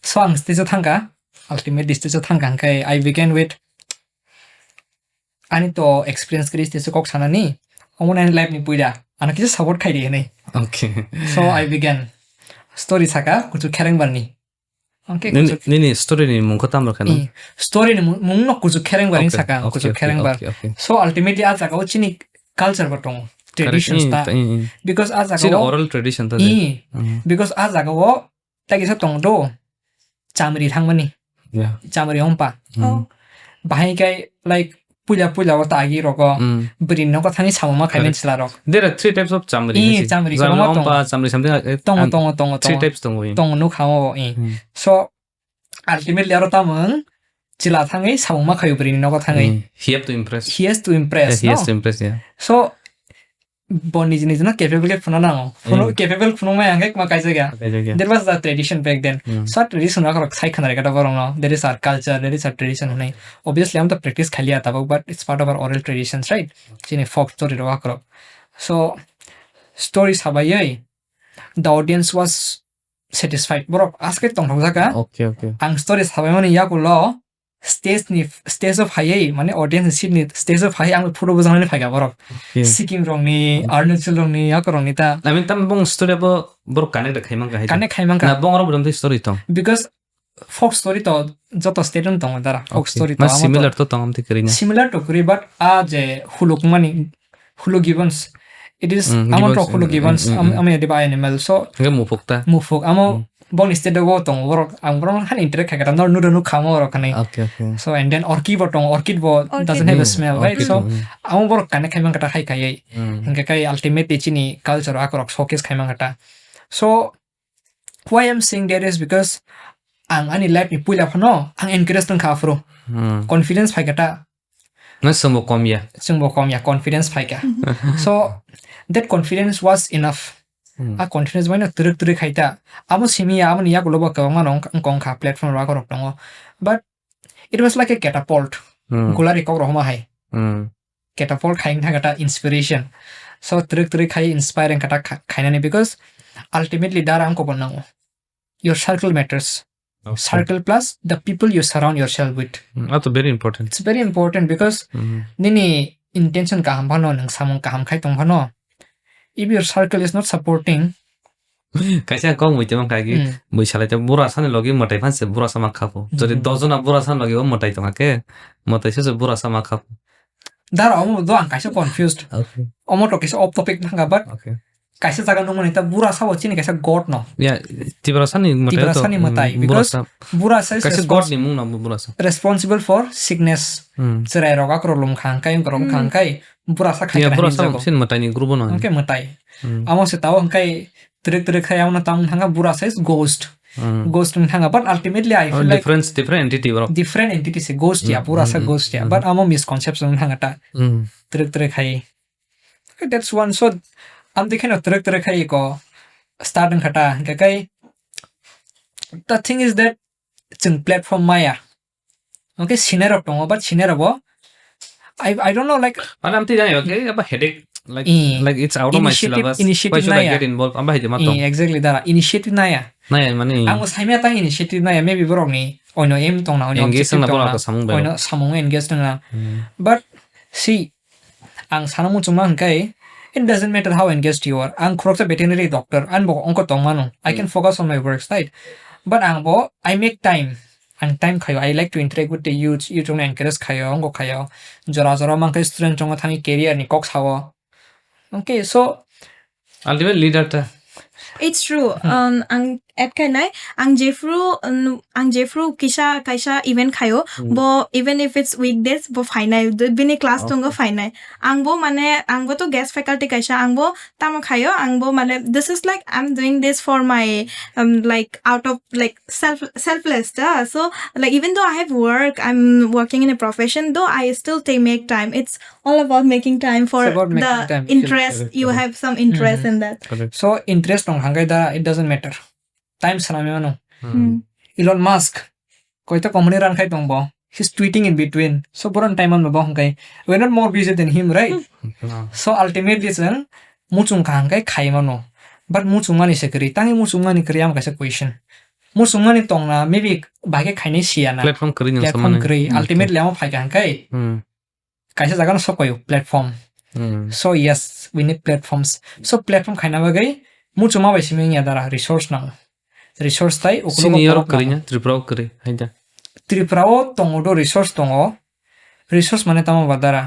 so ang stage o thangkha, ultimately stage o thangkha hwnkhe I began with ani to experience kwrwi stage o kok sanani, omo ani life ni puila, ano kisa support khai di hinwi. Okay. So I began. Story saka kuchuk khereng barni. Okay, nini, kuchuk nini story ni mung khe tamo khe no? I, story ni mung, mung no kuchuk khereng bar Okay, saka, okay, kuchuk okay, khereng bar. Okay, okay. So ultimately a jaga o chini culture bo tongo, Correct. Traditions I, ta. I, I. Because a jaga Chini o oral tradition ta I, de. Mm. Because a jaga o ta kisa tong do, chamri thangmani. Yeah. Chamri ompa. Mm. Oh. Bahai kai, like, puila puila o ta agi rogo, Mm. bwrwi nogo thangwi samung ma khai Correct. mani chwla rok. There are three types of chamri, I, hai se. Chamri Chamri kwbangma ompa, tongo. Chamri something like that. Tongo, And tongo, tongo, three tongo. Types tongo, I. Tongo, nukha o, I. Mm. So, ultimately aro tamung chwla thangwi samung ma khaio bwrwini nogo thangwi. Mm. He have to impress. He has to impress, Yeah, he has no? To impress, yeah. So, bo niji niji no capable khe phunukna nango. Phunuk-, Mm. Capable phunukmaya hwnkhe ma kaijak ya. Kaijak ya. There was the tradition back then. Mm. So, tradition rok sai khna rwkha borok no. That is our culture, that is our tradition hwnwi. Obviously, amo to practice khailiya tabuk, but it's part of our oral traditions, right? Chini folk story rok akorok. So, story sabaiwi, the audience was satisfied. Borok aske tongthok jaka. Okay, okay. Ang story sabaimani yakulo stage ni, stage o phaiwi, mane audience ni seat ni stage o phaiwi ang photo bwjaknani phaikha borok. Okay. Sikkim rokni, Okay. Arunachal rokni, yakurokni ta. I mean, tam bong story abo borok connect khai mankha hai. Connect khai mankha. Na bong rok bodom story tong. Because folk story to joto state o tongo dara. Folk Okay. Story to Ma amo to similar to tong amtwi kwrwi na. Similar to kwrwi, but a je huluk mani, Hulu Gibbons. It is Mm, amo Gibbons, to Hulu mm, Gibbons, mm, am-, mm. Amo ya diba animal. So, Hwnkhe muphuk ta? Muphuk. Amo Mm. boni state o tongo borok. Ang borok han interact khai kata nor nuro nuk khamo borok khanai. Okay, okay. So, and then orchid bo tongo. Orchid bo Orchid. doesn't have a Mm, smell, right? Orchid So, bo, mm. amo borok connect khai mankha ta hai khaiwi. Mm. Hwnkhe kai ultimately chini culture akorok showcase khai mankha ta. So, why I'm saying that is because ang ani life ni puila phano ang encourage tong kha aphuru. Hmm. Confidence phai kha ta. Na chwngbo kom ya. Chwngbo kom ya, confidence phai kha. So, that confidence was enough. Hmm. A confidence bai no twrwk twrwk khai ta. Amo simi ya, amo ni yakulo bo kwbangma no wng kha platform rok tongo. But it was like a catapult. Hmm. Gulari kok rohoma hai. Hmm. Catapult khai wngkha kata inspiration. So, twrwk twrwk khai inspire wngkha ta kha-, khainani, because ultimately dara ang kobor nango. Your circle matters. Okay. Circle plus the people you surround yourself with. Mm, that's very important. It's very important because Mm. nini intention kaham phano, nwng samung kaham khai tong phano, if your circle is not supporting, Kaisa kok muitu mankha ki, Mm. bui salai te bura sani logi mwtai phan se bura sama khapo. Jodi Mm. dojona bura sani logi o mwtai tongkha khe, mwtai se se bura sama khapo. Dara omo do ang kaisa confused. Okay. Omo to kaisa off topic thangkha, but Okay. kaisa jaga nungmani ta bura sabo chini kaisa god no. Ya, Tiprasa ni mwtai Tiprasa to, ni mwtai, mm, because bura sa, bura sa is kaisa god respons-, ni mung no bura sa. Responsible for sickness. Mm. Cherai rok akrok lum khang kai, wngkorok Mm. khang kai, bura sa Ya, khai bura sa hinjago. Sin mwtai ni group no. Hwnkhe mwtai. Mm. Amo se tao hwnkhe twrwk twrwk khai amo tang thangkha bura sa is ghost. Mm. Ghost wng thangkha, but ultimately I Oh, feel like different, different entity bro. Different entity se ghost ya, Mm, bura sa mm, ghost ya, mm, but mm. amo misconception wng thangkha ta. Mm. Twrwk twrwk khai. Okay, that's one. So, amtwi kheno twrwk twrwk khai ko start wngkha ta. Hwnkhe kai, the thing is that chwng platform maya. Okay, senior rok tongo, but senior rok bo, I, I don't know, like, Ano amtwi jani, okay, apa headache, like, Eh, like it's out of my initiative, syllabus. Initiative Why should I naya. Get involved? Amba hai de ma tong. Eh, exactly, dara. Initiative naya. Naya, mane. Ang bo saimaya ta initiative naya, maybe borok ni oino aim tongna, oino Engage objective wngna borok tongna, samung bai oino rok. Samung engage wngna. Hmm. But see, ang sana muchungma hwnkhe, it doesn't matter how engaged you are. Ang khoroksa veterinary doctor, ang bo ongko tongmano. I can Hmm. focus on my work side. But ang bo, I make time. Ang time khayo. I like to interact with the youth. Youth rokno encourage khayo, ongko khayo. Jora jora mankhe student rokno thangwi career ni kok sao. Okay, so Ultimate leader ta. It's true. Hmm. Um, ang, add khainai, ang jephru, um, ang jephru kisa kaisa event khaio, Hmm. bo even if it's weekdays, bo phainai, d-, bini class tongo Okay. phainai. Ang bo mane, ang bo to guest faculty kaisa, ang bo tamo khaio, ang bo mane, this is like, I'm doing this for my, um, like, out of, like, self, selfless ta. So, like, even though I have work, I'm working in a profession, though I still take, make time. It's all about making time for It's about making the time. interest. Correct, You correct. have some interest Hmm. in that. Correct. So, interest tong hangkai da, it doesn't matter. Time sanami mano. Hmm. Hmm. Elon Musk, koita company run khai tong bo. He's tweeting in between. So, boron time man bo hangkai. We're not more busy than him, right? Hmm. So, ultimately, chwng muchung kaham khe khai mano. But muchung mani se kwrwi. Tangi muchung mani kwrwi am kaisa question. Muchung mani tongna, maybe bahai khe khainai siya na. Platform kwrwi nang Platform samani. kwrwi. Hmm. Ultimately, amo phai kaham khe. Hmm. Kaisa jaga no sokoyo, platform. Hmm. So, yes, we need platforms. So, platform khaina bagwi muchung ma bai simi wngya dara, resource nang. Resource tai, ukulugo Sini borok yorok kwrwi nang. Na, Tripura o kwrwi, hai da. Tripura o tongo do, resource tongo. Resource mane tamo ba dara?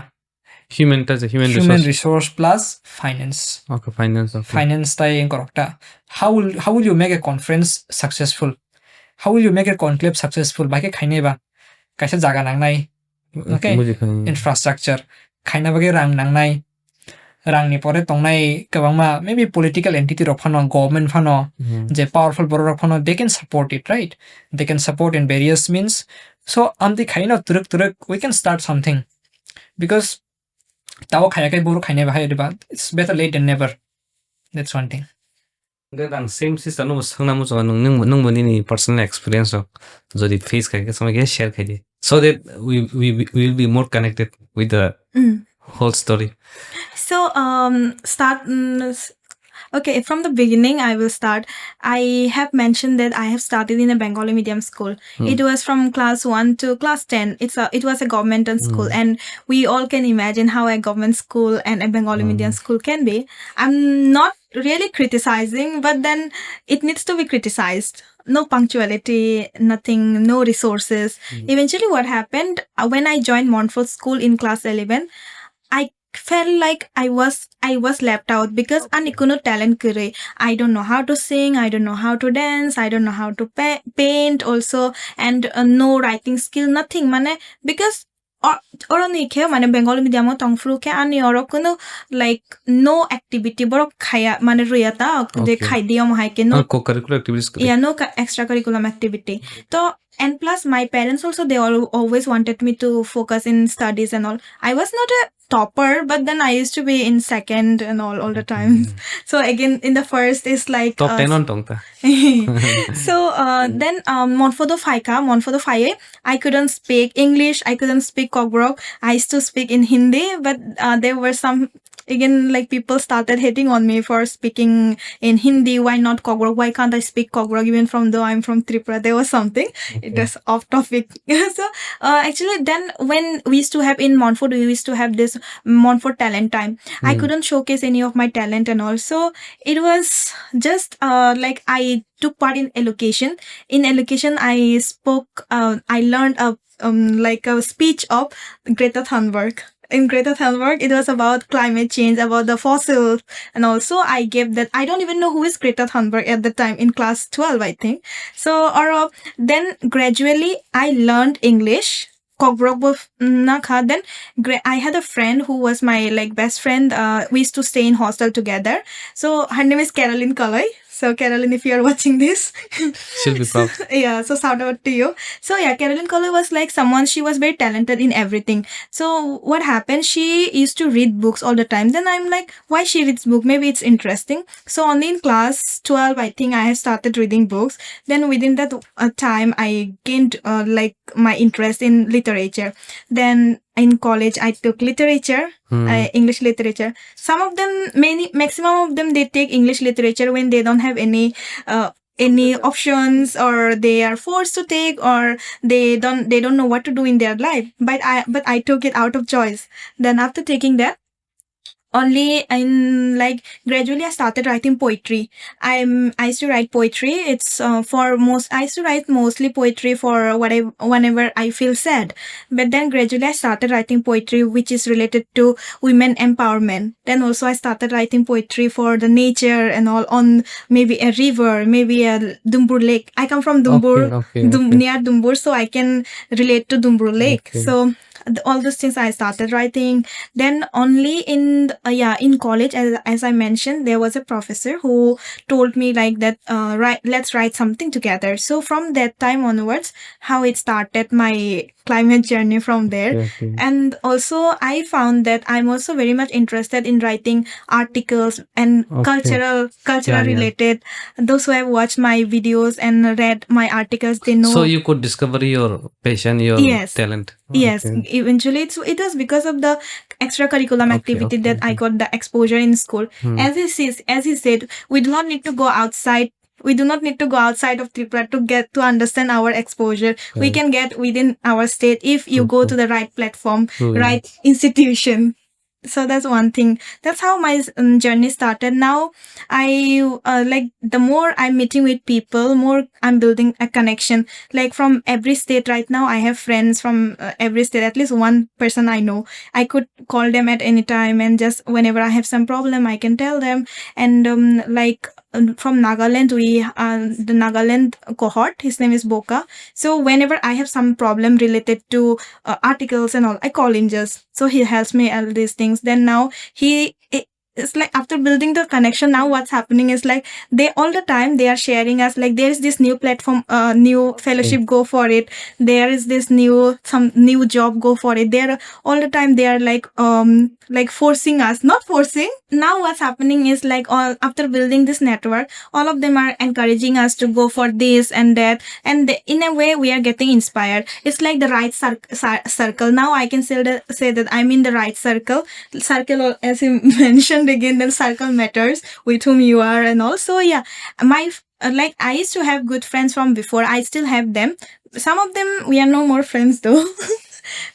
Human ta je, human Human resource. resource plus finance. Okay, finance, okay. Finance tai engkorok ta. How will, how will you make a conference successful? How will you make a conclave successful? Bai khe khainai ba. Kaisa jaga nangnai. Okay? Buji kha. Infrastructure. Khaina bagwi rang nangnai. Rangni pore tongnai kwbangma, maybe political entity rok phano, government phano, Hmm. je powerful borok rok phano, they can support it, right? They can support in various means. So, amtwi khaino twrwk twrwk, we can start something. Because tao khaya khe boro khainai bahai, but it's better late than never. That's one thing. Then ang same sister no swngna muchungo, nwng, nwng, nwngbo nini personal experience rok jodi face khai khe, samai khe share khai di. So that we, we, we will be more connected with the Mm. whole story. So, um, start, mm, s-, okay, from the beginning, I will start. I have mentioned that I have started in a Bengali medium school. Hmm. It was from class one to class ten. It's a, it was a government and school, Hmm. and we all can imagine how a government school and a Bengali Hmm. medium school can be. I'm not really criticizing, but then it needs to be criticized. No punctuality, nothing, no resources. Hmm. Eventually, what happened, uh, when I joined Montfort School in class eleven, I felt like I was, I was left out because ani kuno talent kwrwi. I don't know how to sing, I don't know how to dance, I don't know how to pa-, paint also, and, uh, no writing skill, nothing. Mane, because o-, oroni khe, mane, Bengali medium o tongphuru khe ani oro kuno, like, no activity borok khaya, mane, rwya ta, je Okay. khai di omo hai khe, no Ah, co-curricular activities kwrwi. Yeah, no ca-, extracurriculum activity. To, and plus my parents also, they all always wanted me to focus in studies and all. I was not a topper, but then I used to be in second and all, all the times. Mm. So again, in the first is like, Top uh, ten on tong ta. So, uh, then, um, Montfort o phaikha, Montfort o phaiwi, I couldn't speak English, I couldn't speak Kokborok. I used to speak in Hindi, but, uh, there were some, again, like, people started hating on me for speaking in Hindi. Why not Kokborok? Why can't I speak Kokborok even from though I'm from Tripura? There was something. It Okay. was off topic. So, uh, actually, then when we used to have in Montfort, we used to have this Montfort talent time. I Hmm. couldn't showcase any of my talent and all. So it was just, uh, like, I took part in elocution. In elocution, I spoke, uh, I learned a, um, like, a speech of Greta Thunberg. In Greta Thunberg, it was about climate change, about the fossils, and also I gave that. I don't even know who is Greta Thunberg at the time in class twelve, I think. So, or, uh, then gradually I learned English. Kokborok bo f-, mm, na kha. Then gra-, I had a friend who was my, like, best friend. Uh, we used to stay in hostel together. So her name is Caroline Kalai. So Caroline, if you are watching this, she'll be proud. Yeah, so shout out to you. So yeah, Caroline Kalai was, like, someone, she was very talented in everything. So what happened? She used to read books all the time. Then I'm like, why she reads book? Maybe it's interesting. So only in class twelve, I think, I have started reading books. Then within that, uh, time, I gained, uh, like, my interest in literature. Then in college, I took literature, Hmm. uh, English literature. Some of them, many, maximum of them, they take English literature when they don't have any, uh, any options, or they are forced to take, or they don't, they don't know what to do in their life. But I, but I took it out of choice. Then after taking that, only in, like, gradually I started writing poetry. I'm, I used to write poetry. It's, uh, for most, I used to write mostly poetry for whatever, whenever I feel sad. But then gradually I started writing poetry, which is related to women empowerment. Then also I started writing poetry for the nature and all, on maybe a river, maybe a Dumbur Lake. I come from Dumbur, Okay, okay, Dum-, okay. near Dumbur, so I can relate to Dumbur Lake. Okay. So th-, all those things I started writing. Then only in, uh, yeah, in college, as, as I mentioned, there was a professor who told me, like, that, uh, write, let's write something together. So from that time onwards, how it started my climate journey from there. Okay, okay. And also, I found that I'm also very much interested in writing articles and Okay. cultural, cultural Yeah, yeah. related. Those who have watched my videos and read my articles, they know. So you could discover your passion, your Yes. talent. Yes, Okay. eventually it's, it was because of the extracurriculum Okay, activity okay, that I okay. got the exposure in school. Hmm. As he says, as he said, we do not need to go outside. We do not need to go outside of Tripura to get to understand our exposure. We Right. can get within our state if you go Okay. to the right platform, True, yeah. right institution. So that's one thing. That's how my, um, journey started. Now, I, uh, like, the more I'm meeting with people, more I'm building a connection. Like, from every state right now, I have friends from, uh, every state. At least one person I know. I could call them at any time, and just whenever I have some problem, I can tell them. And, um, like, um, from Nagaland, we, uh, the Nagaland cohort, his name is Boka. So whenever I have some problem related to, uh, articles and all, I call him just. So he helps me all these things. Then now he, i-, it's like, after building the connection, now what's happening is, like, they all the time they are sharing us, like, there is this new platform, uh, new fellowship, go for it. There is this new, some new job, go for it. They're all the time they are, like, um, like, forcing us, not forcing. Now what's happening is, like, all after building this network, all of them are encouraging us to go for this and that, and the, in a way we are getting inspired. It's like the right cir-, cir-, circle. Now I can say that, say that I'm in the right circle. Circle, al-, as you mentioned again, the circle matters, with whom you are, and also, yeah, my f-, uh, like, I used to have good friends from before. I still have them. Some of them, we are no more friends though.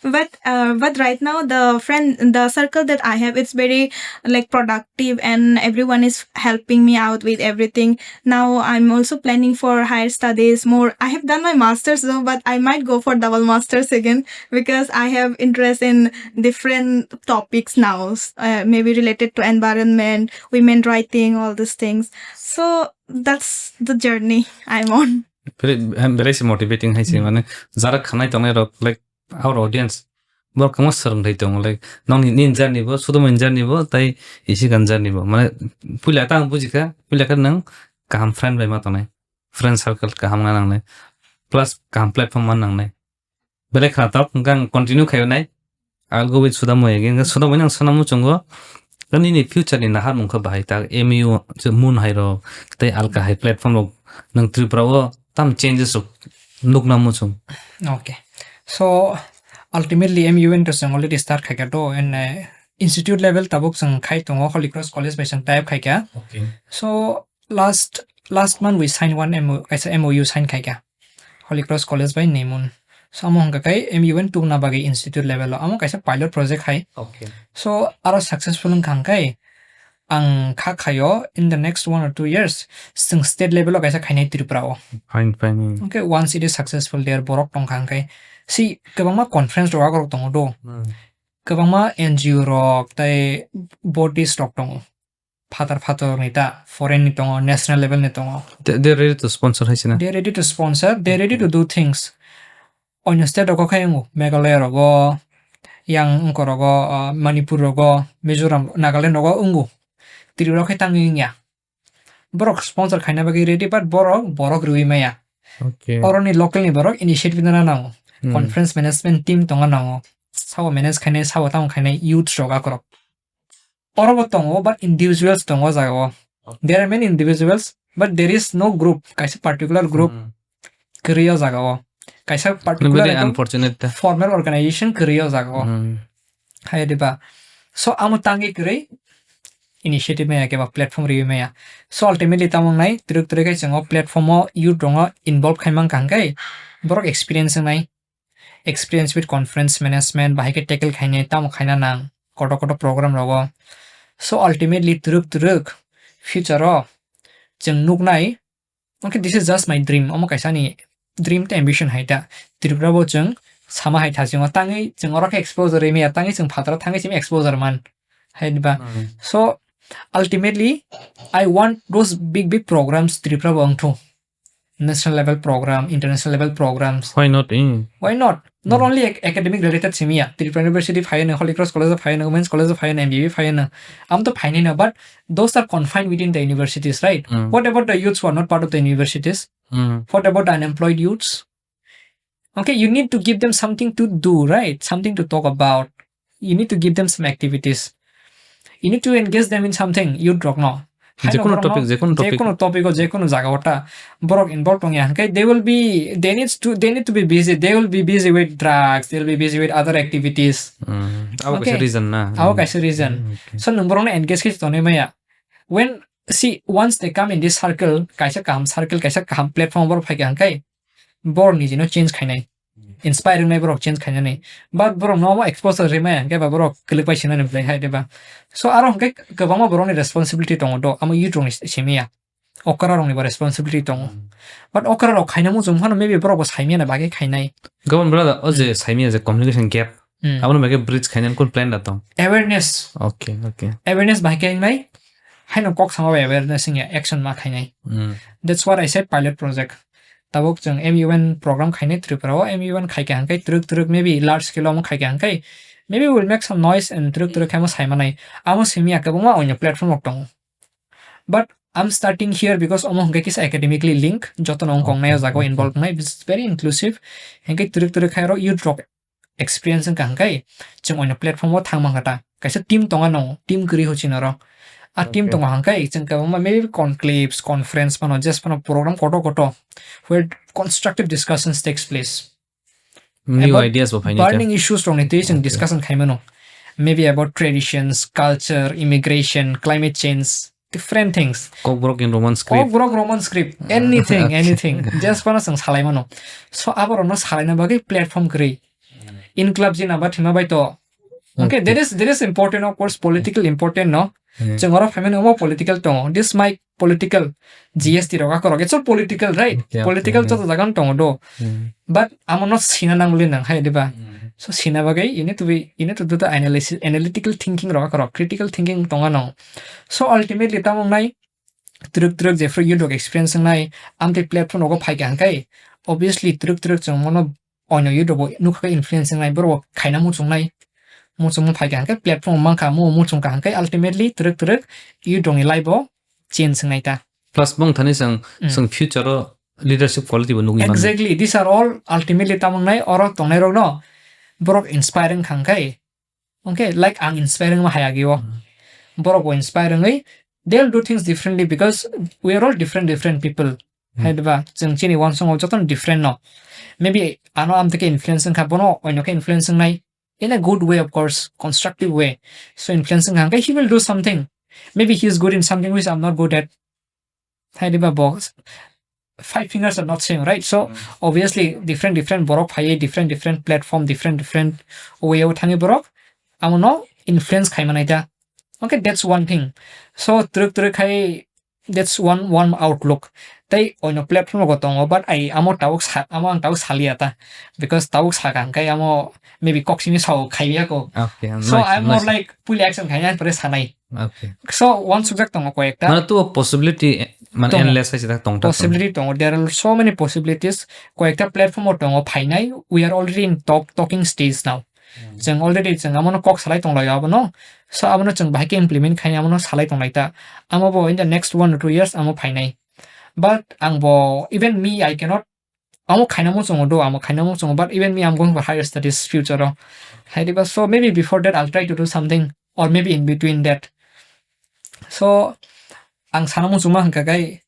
But, uh, but right now the friend, the circle that I have, it's very, like, productive, and everyone is helping me out with everything. Now I'm also planning for higher studies more. I have done my masters though, but I might go for double masters again because I have interest in different topics now, s-, uh, maybe related to environment, women writing, all these things. So that's the journey I'm on. Very, em, very motivating hai se, Hmm. mane, jara khanai tongnai rok, like, our audience, borok kwbangma swrwngthai tongo, like, nokni, nini journey bo, Sudamoyani journey bo, tei Isikani journey bo. Mane, puila ta ang bujikha, puila khe nwng kaham friend bai ma tongnai, friend circle kaham wngna nangnai, plus kaham platform ma nangnai. Belai khna tok, hwnkhe ang continue khaio nai. I'll go with Sudamoy again. Hwnkhe Sudamoy nang sana muchungo, nini future ni naharmung khe bahai tak, M U je mun hai rok, tei alka hai platform rok, nang Tripura o tam changes rok nukna muchung. Okay. So, ultimately, M U N to chwng already start khaikha do, in, eh, institute level tabuk chwng khai tongo, Holy Cross College bai chwng tie up khaikha. Okay. So, last, last month we sign one M O, kaisa M O U sign khaikha. Holy Cross College bai Nemun. So, amo hwnkha khe M U N tubuna bagwi institute level o. Amo kaisa pilot project hai. Okay. So, aro successful wngkha hwnkhe, ang kha khaio in the next one or two years, chwng state level o kaisa khainai Tripura o. Fine, fine. Okay, once it is successful there, borok tongkha hwnkhe. Si, kwbangma conference rok akorok tongo do. Hmm. Kwbangma N G O rok, tei bodies rok tongo. Phatar phatar ni ta, foreign ni tongo, national level ni tongo. They, they're ready to sponsor hai sina? They're ready to sponsor, they're ready to do things. Onyo state rogo khai wngo, Meghalaya rogo, yang wngkor rogo, ah, Manipur rogo, Mizoram, Nagaland rogo wngo. Tripura khai tangwi wngya. Borok sponsor khaina bagwi ready, but borok, borok rwui maya. Okay. Oroni local ni borok initiative nana nango. Hmm. Conference management team tonga nango. Sabo manage khainai, sabo tamo khainai youth rok akorok. Oro bo tongo, but individuals tongo o jaga o. Okay. There are many individuals, but there is no group, kaisa particular group Hmm. kwrwi o jaga o. Kaisa particular Very ekdom unfortunate ta. Formal organization kwrwi o jaga o. Hmm. Hai diba? So, amo tangwi kwrwi initiative maya khe ba platform rwi maya. So, ultimately tamo wngnai, twrwk twrwk khe chwng o platform o youth rok no involve khai mankha hwnkhe borok experience wngnai. Experience with conference management, bahai khe tackle khainai, tamo khaina nang, kotor kotor program rogo. So ultimately twrwk twrwk future o chwng nuknai, okay, this is just my dream. Omo kaisa ani dream tei ambition hai ta. Tripura bo chwng sama hai thasingo tangwi chwng oro khe exposure rimaya, tangwi chwng phataro thangwi simi exposure man. Hai ba. Hmm. So ultimately I want those big big programs Tripura bo wngthu. National level program, international level programs. Why not? Eh? Why not? Not Hmm. only ac- academic related simia. Tripura University phayano, Holy Cross College phayano, Women's College phayano, M B B phayano. Am to phainai no, but those are confined within the universities, right? Hmm. What about the youths who are not part of the universities? Hmm. What about the unemployed youths? Okay, you need to give them something to do, right? Something to talk about. You need to give them some activities. You need to engage them in something. Youth rok no. Hai no Jekono borok no, topic, jekono topic. Jekono topic o, jekono jaga o ta borok involve tongya hwnkhe they will be, they needs to, they need to be busy. They will be busy with drugs. They will be busy with other activities. Hmm. Abo kaisa Okay. reason na. Abo Hmm. kaisa reason. Hmm, okay. So nwng borok no engage khe tonwi maya. When, see, once they come in this circle, kaisa kaham circle, kaisa kaham platform borok phaikha hwnkhe borok nijino change khainai. Inspire wngnai borok change khainani. But borok no omo exposure rimaya hwnkhe ba borok kwlwk bai sinani belai hai deba. So aro hwnkhe kwbangma borokni responsibility tongo do, amo youth rokni simiya. Okra rokni bo responsibility tongo. Hmm. But okra rok khaina muchung phano maybe borok bo saimiyana bagwi khainai. Gabon brother, o je Hmm. saimiya je communication gap. Hmm. Abono bagwi bridge khainani kun plan da tong? Awareness. Okay, okay. Awareness bai khe wngnai. Haino kok sama bai awareness wngya action ma khainai. Hmm. That's what I said, pilot project. Tabuk chwng M U N program khainai Tripura o, M U N khaikha hwnkhe twrwk twrwk maybe large scale o omo khaikha hwnkhe maybe we'll make some noise and twrwk twrwk khe omo saimanai. Amo simiya kwbangma onyo platform rok tongo. But I'm starting here because omo hwnkhe kisa academically link, jotono wng kongnai o Okay, jaga o okay. involve wngnai, it's very inclusive. Hwnkhe twrwk twrwk khe aro youth rok experience wngkha hwnkhe chwng oino platform o thang mankha ta. Kaisa team tonga no, team kwrwi ho chini oro. A team Okay. tongo hwnkhe chwng kwbangma maybe conclaves, conference phano, just phano program koto koto where constructive discussions takes place. New About ideas bo phainai kha. Burning issues rokni twi chwng Okay. discussion khaimano. Maybe about traditions, culture, immigration, climate change, different things. Kokborok in Roman script. Kokborok Roman script, anything, Okay. anything. Just phano chwng salaimano. So aborokno salaina bagwi platform kwrwi. Inklab jina ba thima bai to. Okay, Okay. that is, that is important, of course, political important, no? Hmm. Chwng oro phaimani omo political tongo. This my political, G S T rok, akorok, it's all political, right? Okay, okay, Political okay. joto jaga no tongo do. Hmm. But amo no sina nang le nang hai, diba? Hmm. So sina bagwi you need to be, you need to do the analysis, analytical thinking rok, akorok, critical thinking tonga no. So ultimately tamo nai twrwk twrwk jephru youth rok experience wngnai, amtwi platform rogo phaikha hwnkhe, obviously twrwk twrwk chwng mono oino youth rokbo nukha khe influence wngnai, borok bo khaina muchungnai, muchungma phaikha hwnkhe platform mankha, mo muchungkha hwnkhe ultimately twrwk twrwk youth rokni life o change wngnai ta. Plus bong thani chwng, Mm. chwng future o leadership quality bo nugwi mano. Exactly, these are all ultimately tamo wngnai oro tongnai rokno borok inspire wngkha hwnkhe, okay, like ang inspire wngma hai agi o. Mm. Borok bo inspire wngwi they'll do things differently because we are all different, different people. Mm. Hai diba, chwng chini uansukmung jotono different no. Maybe ano amtwi khe influence wngkha, bono oino khe influence wngnai in a good way, of course, constructive way. So influence wngkha hwnkhe he will do something. Maybe he is good in something which I'm not good at. Hai diba, bo five fingers are not same, right? So Mm. obviously different different borok phaiwi, different different platform, different different way o thangwi borok amono influence khaimanai ta. Okay, that's one thing. So twrwk twrwk khai, that's one, one outlook. Tei oino platform rogo tongo, but ai amo tabuk sa-, amo ang tabuk saliya ta. Because tabuk sakha hwnkhe amo maybe kok simi sao khaiya ko. Okay, So nice, I'm more nice. like puila action khaina pore sanai. Okay. So, uansukjak tongo koyekta. Mane to possibility, eh, mane Tongo. endless hai se tong ta tongo. Possibility tongo. There are so many possibilities. Koyekta platform o tongo phainai. We are already in talk, talking stage now. Hmm. Chwng already chwng amono kok salai tonglaio abono. So, abono chwng bahai khe implement khainai, amono salai tonglai ta. Amo bo in the next one or two years amo phainai. But ang bo, even me, I cannot Amo khaina muchungo do, amo khaina muchungo, but even me, I'm going for higher studies future o. Hai diba, so maybe before that, I'll try to do something, or maybe in between that. So, ang sana muchungma hwnkha khe,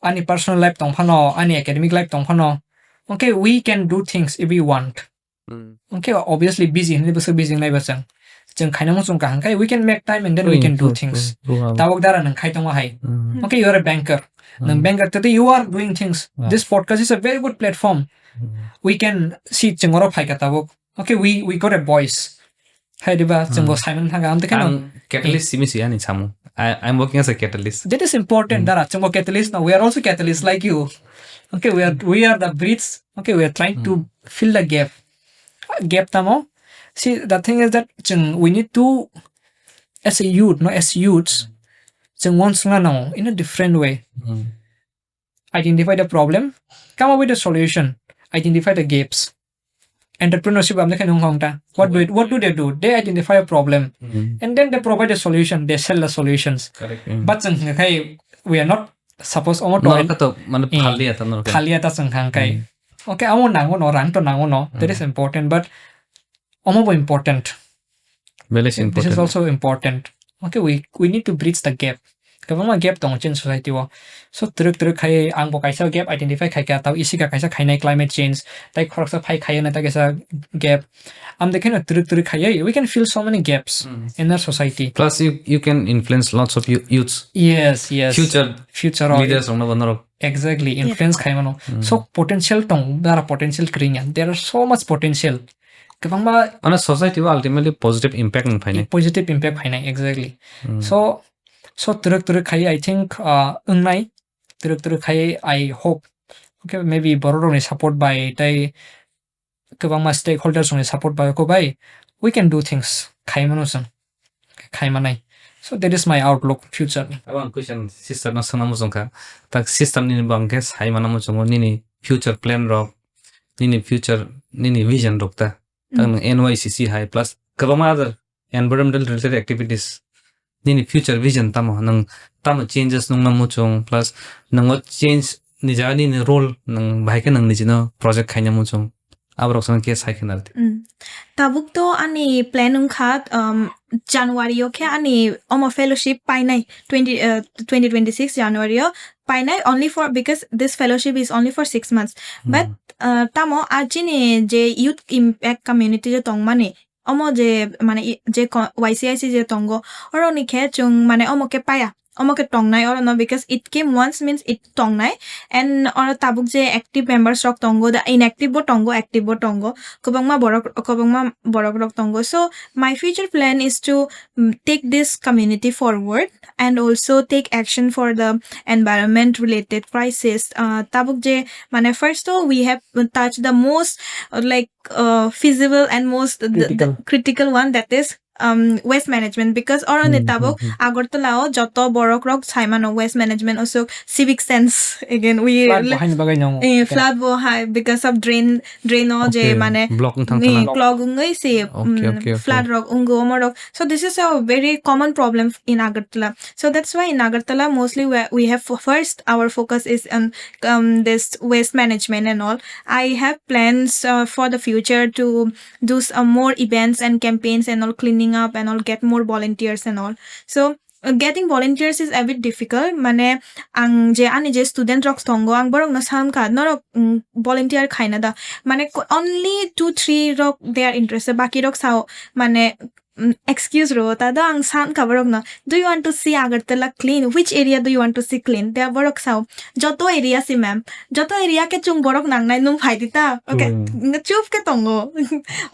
ani personal life tong phano, ani academic life tong phano, okay, we can do things if we want. Hmm. Okay, obviously busy hinwi bwswk busy wngnai bo chwng. Chwng khaina muchung kaham khai, we can make time and then we True, can do true, things. true, true, true. Tabuk dara nwng khai tongo hai. Hmm. Okay, you are a banker. Nwng Hmm. banker, tete you are doing things. Yeah. This podcast is a very good platform. Hmm. We can see chwng oro phaikha tabuk. Okay, we, we got a voice. Phai diba, chwng bo saimani thangkha, amtwi kheno. Ang catalyst simi si ani samu. I, I'm working as a catalyst. That is important, dara. Chwng bo catalyst no, we are also catalyst like you. Okay, we are, we are the bridge. Okay, we are trying to fill the gap. Gap tamo? See, the thing is that chwng, we need to, as a youth, no, as youths, chwng uansukna nango in a different way. Identify the problem, come up with a solution, identify the gaps. Entrepreneurship amne khe nung hong ta. What do it, what do they do? They identify a problem and then they provide a solution. They sell the solutions. Correct. But chwng hwnkhe we are not, suppose omo to norok to mane phalia ta norok. Phalia ta chwng hang kai. Okay, amo nango no, rang to nango no. That is important, but omo bo important. This is also important. Okay, we, we need to bridge the gap. Kwbangma gap tongo chini society o. So, twrwk twrwk khai ang bo kaisa gap identify khai kha, tao isi ka kaisa khainai climate change, tai khoroksa phai khai na ta kaisa gap. Am de kheno twrwk twrwk khai, we can fill so many gaps in our society. Plus, you, you can influence lots of you, youths. Yes, yes. Future leaders rok no bo norok. Exactly, influence khai mano. So, potential tong, dara potential kring ya. There are so much potential. Kwbangma, mane society o ultimately positive impact wng phainai. Positive impact phainai, exactly. So, so twrwk twrwk khai, I think, uh, wngnai, twrwk twrwk khai, I hope. Okay, maybe borok rokni support bai, tai kwbangma stakeholders rokni support bai, ko bai, we can do things, khai mano chwng. Khai manai. So that is my outlook future ni. Abo ang question sister no swngna muchung kha. Tak sister nini bo ang khe sai mana muchungo nini future plan rok, nini future, nini vision rok ta. Tak nwng N Y C C hai plus kwbangma other environmental related activities. Nini future vision tamo, nwng tamo changes nungna muchung plus nwng o change ni jaga nini role nwng bahai khe nwng nijino project khaina muchung. Aborok song khe sai khna rwdi. Mm. Tabuk to ani plan wngkha, um, January o khe ani omo fellowship painai twenty, uh, twenty twenty-six January o painai only for, because this fellowship is only for six months. But, uh, tamo a chini je youth impact community je tongmani, omo je mane i-, je ko-, Y C I C je tongo, oroni khe chwng mane omo khe paya. Omo khe tongnai oro no, because it came once means it tongnai. And oro tabuk je active members rok tongo, the inactive bo tongo, active bo tongo. Kwbangma borok, kwbangma borok rok tongo. So my future plan is to, mm, take this community forward and also take action for the environment related crisis. Uh, tabuk je, mane, first of all, we have touched the most, uh, like, uh, feasible and most the, the critical one, that is um, waste management, because oro ni tabuk Agartala o joto borok rok sai mano waste management, osuk civic sense again we flood bo haini bagwi nongo. Eh, flood bo hai because of drain, drain o je mane block wng thang thana. Clog wngwi se, okay, mm, okay, okay. Flood rok wngo omo rok. So this is a very common problem in Agartala. So that's why in Agartala mostly we, we have fo-, first our focus is on, um, this waste management and all. I have plans, uh, for the future to do some more events and campaigns and all, cleaning up and all, get more volunteers and all. So, uh, getting volunteers is a bit difficult. Mane, ang je, ani je student rok tongo, ang borok no sam kha, norok, mm, volunteer khaina da. Mane, ko-, only two, three rok, they are interested. Baki rok sao, mane, mm, excuse ro, ta do ang san kha borok no. "Do you want to see Agartala clean? Which area do you want to see clean?" They are borok sao. "Joto area si, ma'am." Joto area khe chwng borok nangnai, nwng phai di ta. Okay, chup khe tongo.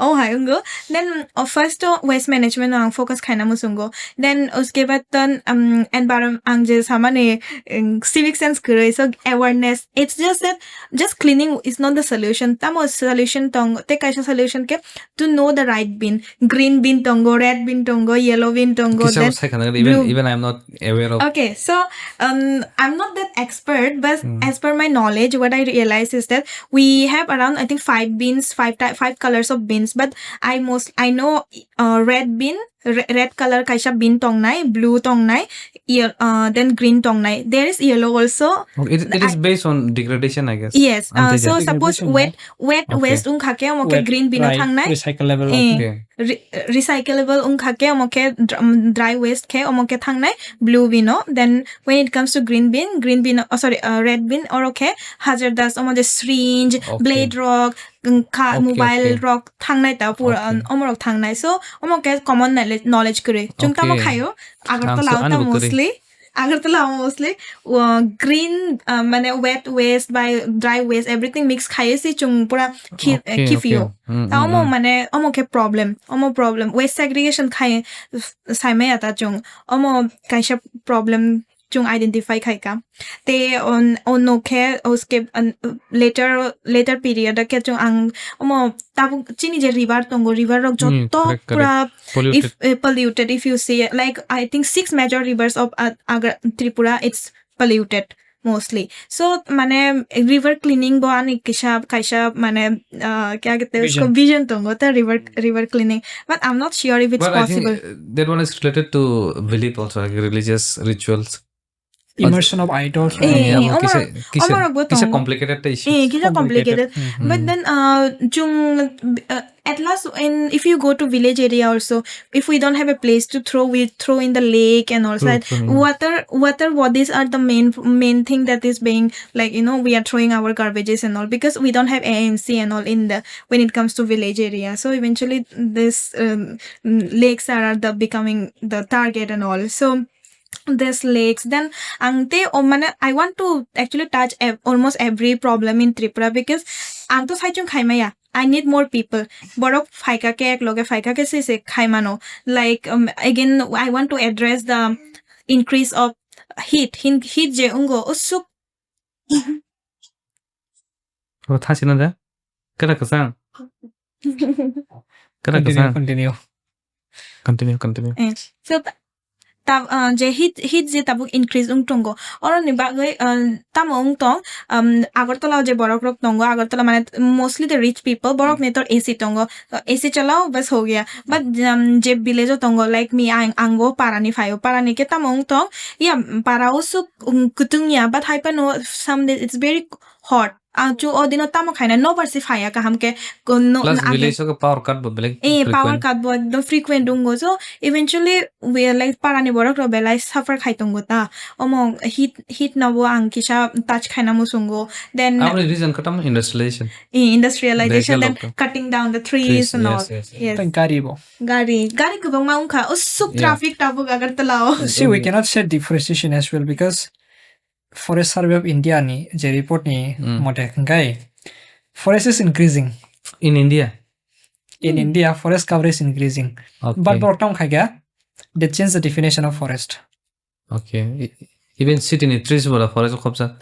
Oh, hai, wngo. Then, uh, first, uh, waste management ang focus khaina muchungo. Then, uske baad, then, um, environment, ang je samani, um, civic sense kwrwi, so awareness. It's just that just cleaning is not the solution. Tamo solution tong, te kaisa solution khe to know the right bin. Green bin tongo, red bin tongo, yellow bin tongo, kisa then sai khana even, blue. Even I'm not aware of. Okay, so, um, I'm not that expert, but as per my knowledge, what I realize is that we have around, I think, five bins, five ty-, five colors of bins. But I most, I know, uh, red bin, re-, red color kaisa bin tongnai, blue tongnai, ye-, uh, then green tongnai. There is yellow also. Okay, it, it is based on degradation, I guess. Yes. Uh, so suppose wet, wet waste wngkha khe omo khe green bin o thangnai. Recyclable. Eh, recyclable wngkha khe omo khe dr-, um, dry waste khe omo khe thangnai blue bin o. Then when it comes to green bin, green bin, oh, sorry, uh, red bin, oro khe hazardous, omo je syringe, blade rok, wngkha, mobile rok thangnai ta pura, um, omo rok thangnai. So omo khe common knowledge, knowledge kwrwi. Chwng tamo khaio, Agartala o ta mostly. Agartala mostly, uh, green, uh, mane wet waste by dry waste, everything mix khai se chung pura khi-, Okay, khiphio. okay. Mm, Ta mm, omo mm. mane omo khe problem, omo problem. Waste segregation khai saimaya ta chung. Omo kaisa problem chung identify khai ka. Te on, ono khe uske, an, later, later period khe chung ang omo tabuk chini je river tongo, river rok Hmm, joto correct, correct. pura Polluted. if, uh, polluted, if you see, like, I think six major rivers of, uh, Agra, Tripura, it's polluted mostly. So mane river cleaning bo ani kisa kaisa mane, uh, kya kehte hain usko, vision tongo ta river, river cleaning, but I'm not sure if it's But I think possible. Uh, that one is related to belief also, like religious rituals. Immersion of idols. Eh, Yeah, eh, abo kisa omorok, kisa omorok bo kisa tongo. Complicated ta issue. Eh, kisa complicated. Mm. But then, uh, chung, uh, at last, in if you go to village area also, if we don't have a place to throw, we throw in the lake and all True, that. true, yeah. Water, water bodies are the main, main thing that is being, like, you know, we are throwing our garbages and all, because we don't have A M C and all in the, when it comes to village area. So eventually, this, um, mm, lakes are the becoming the target and all. So this lakes, then ang te, oh, mane, I want to actually touch ev- almost every problem in Tripura, because ang to saichung khaimaya. I need more people. Borok phaika ke, ek loge phaika ke se se khaimano. Like, um, again, I want to address the increase of heat. Hin-, heat je ungo usuk. Oro thasi na da? Kada kasang. Kada Continue, kasang. Continue. Continue, continue. Eh, so ta, ta, uh, je heat, heat je tabuk increase ung tongo. Oro ni bagwi, uh, tamo ung tong, um, Agartala je borok rok tongo, Agartala mane mostly the rich people, borok ni tor A C tongo. Uh, A C chalao, bas ho gaya. But, um, je village o tongo, like me, ang, ang bo para ni phaio, para ni ke tamo ung tong, ya, para o suk, um, kutung ya, but hai pano some days it's very hot. Ang chu o dino tamo khaina, no bar si phaya kaham ke, ko no, Plus age- village o power cut bo belai Eh, power frequent. Cut bo ekdom frequent dungo. So eventually we are like para ni borok rok belai suffer khai tongo ta. Omo heat, heat no bo ang kisa touch khaina musungo. Then Aboni reason katam industrialization. eh, industrialization, Dai then jalok. Cutting down the trees Trees, and all. Yes, yes, yes. Yes. Tang gari bo. Gari, gari kwbangma wngkha. Usuk Yeah. Traffic tabuk Agartala o. See, we cannot say deforestation as well because Forest Survey of India ni je report ni Mm. mote hwnkhe forest is increasing. In India. In Mm. India, forest coverage is increasing. Okay. But borok tamo khai kha, they change the definition of forest. Okay. I- Even city ni trees bola forest khobsa.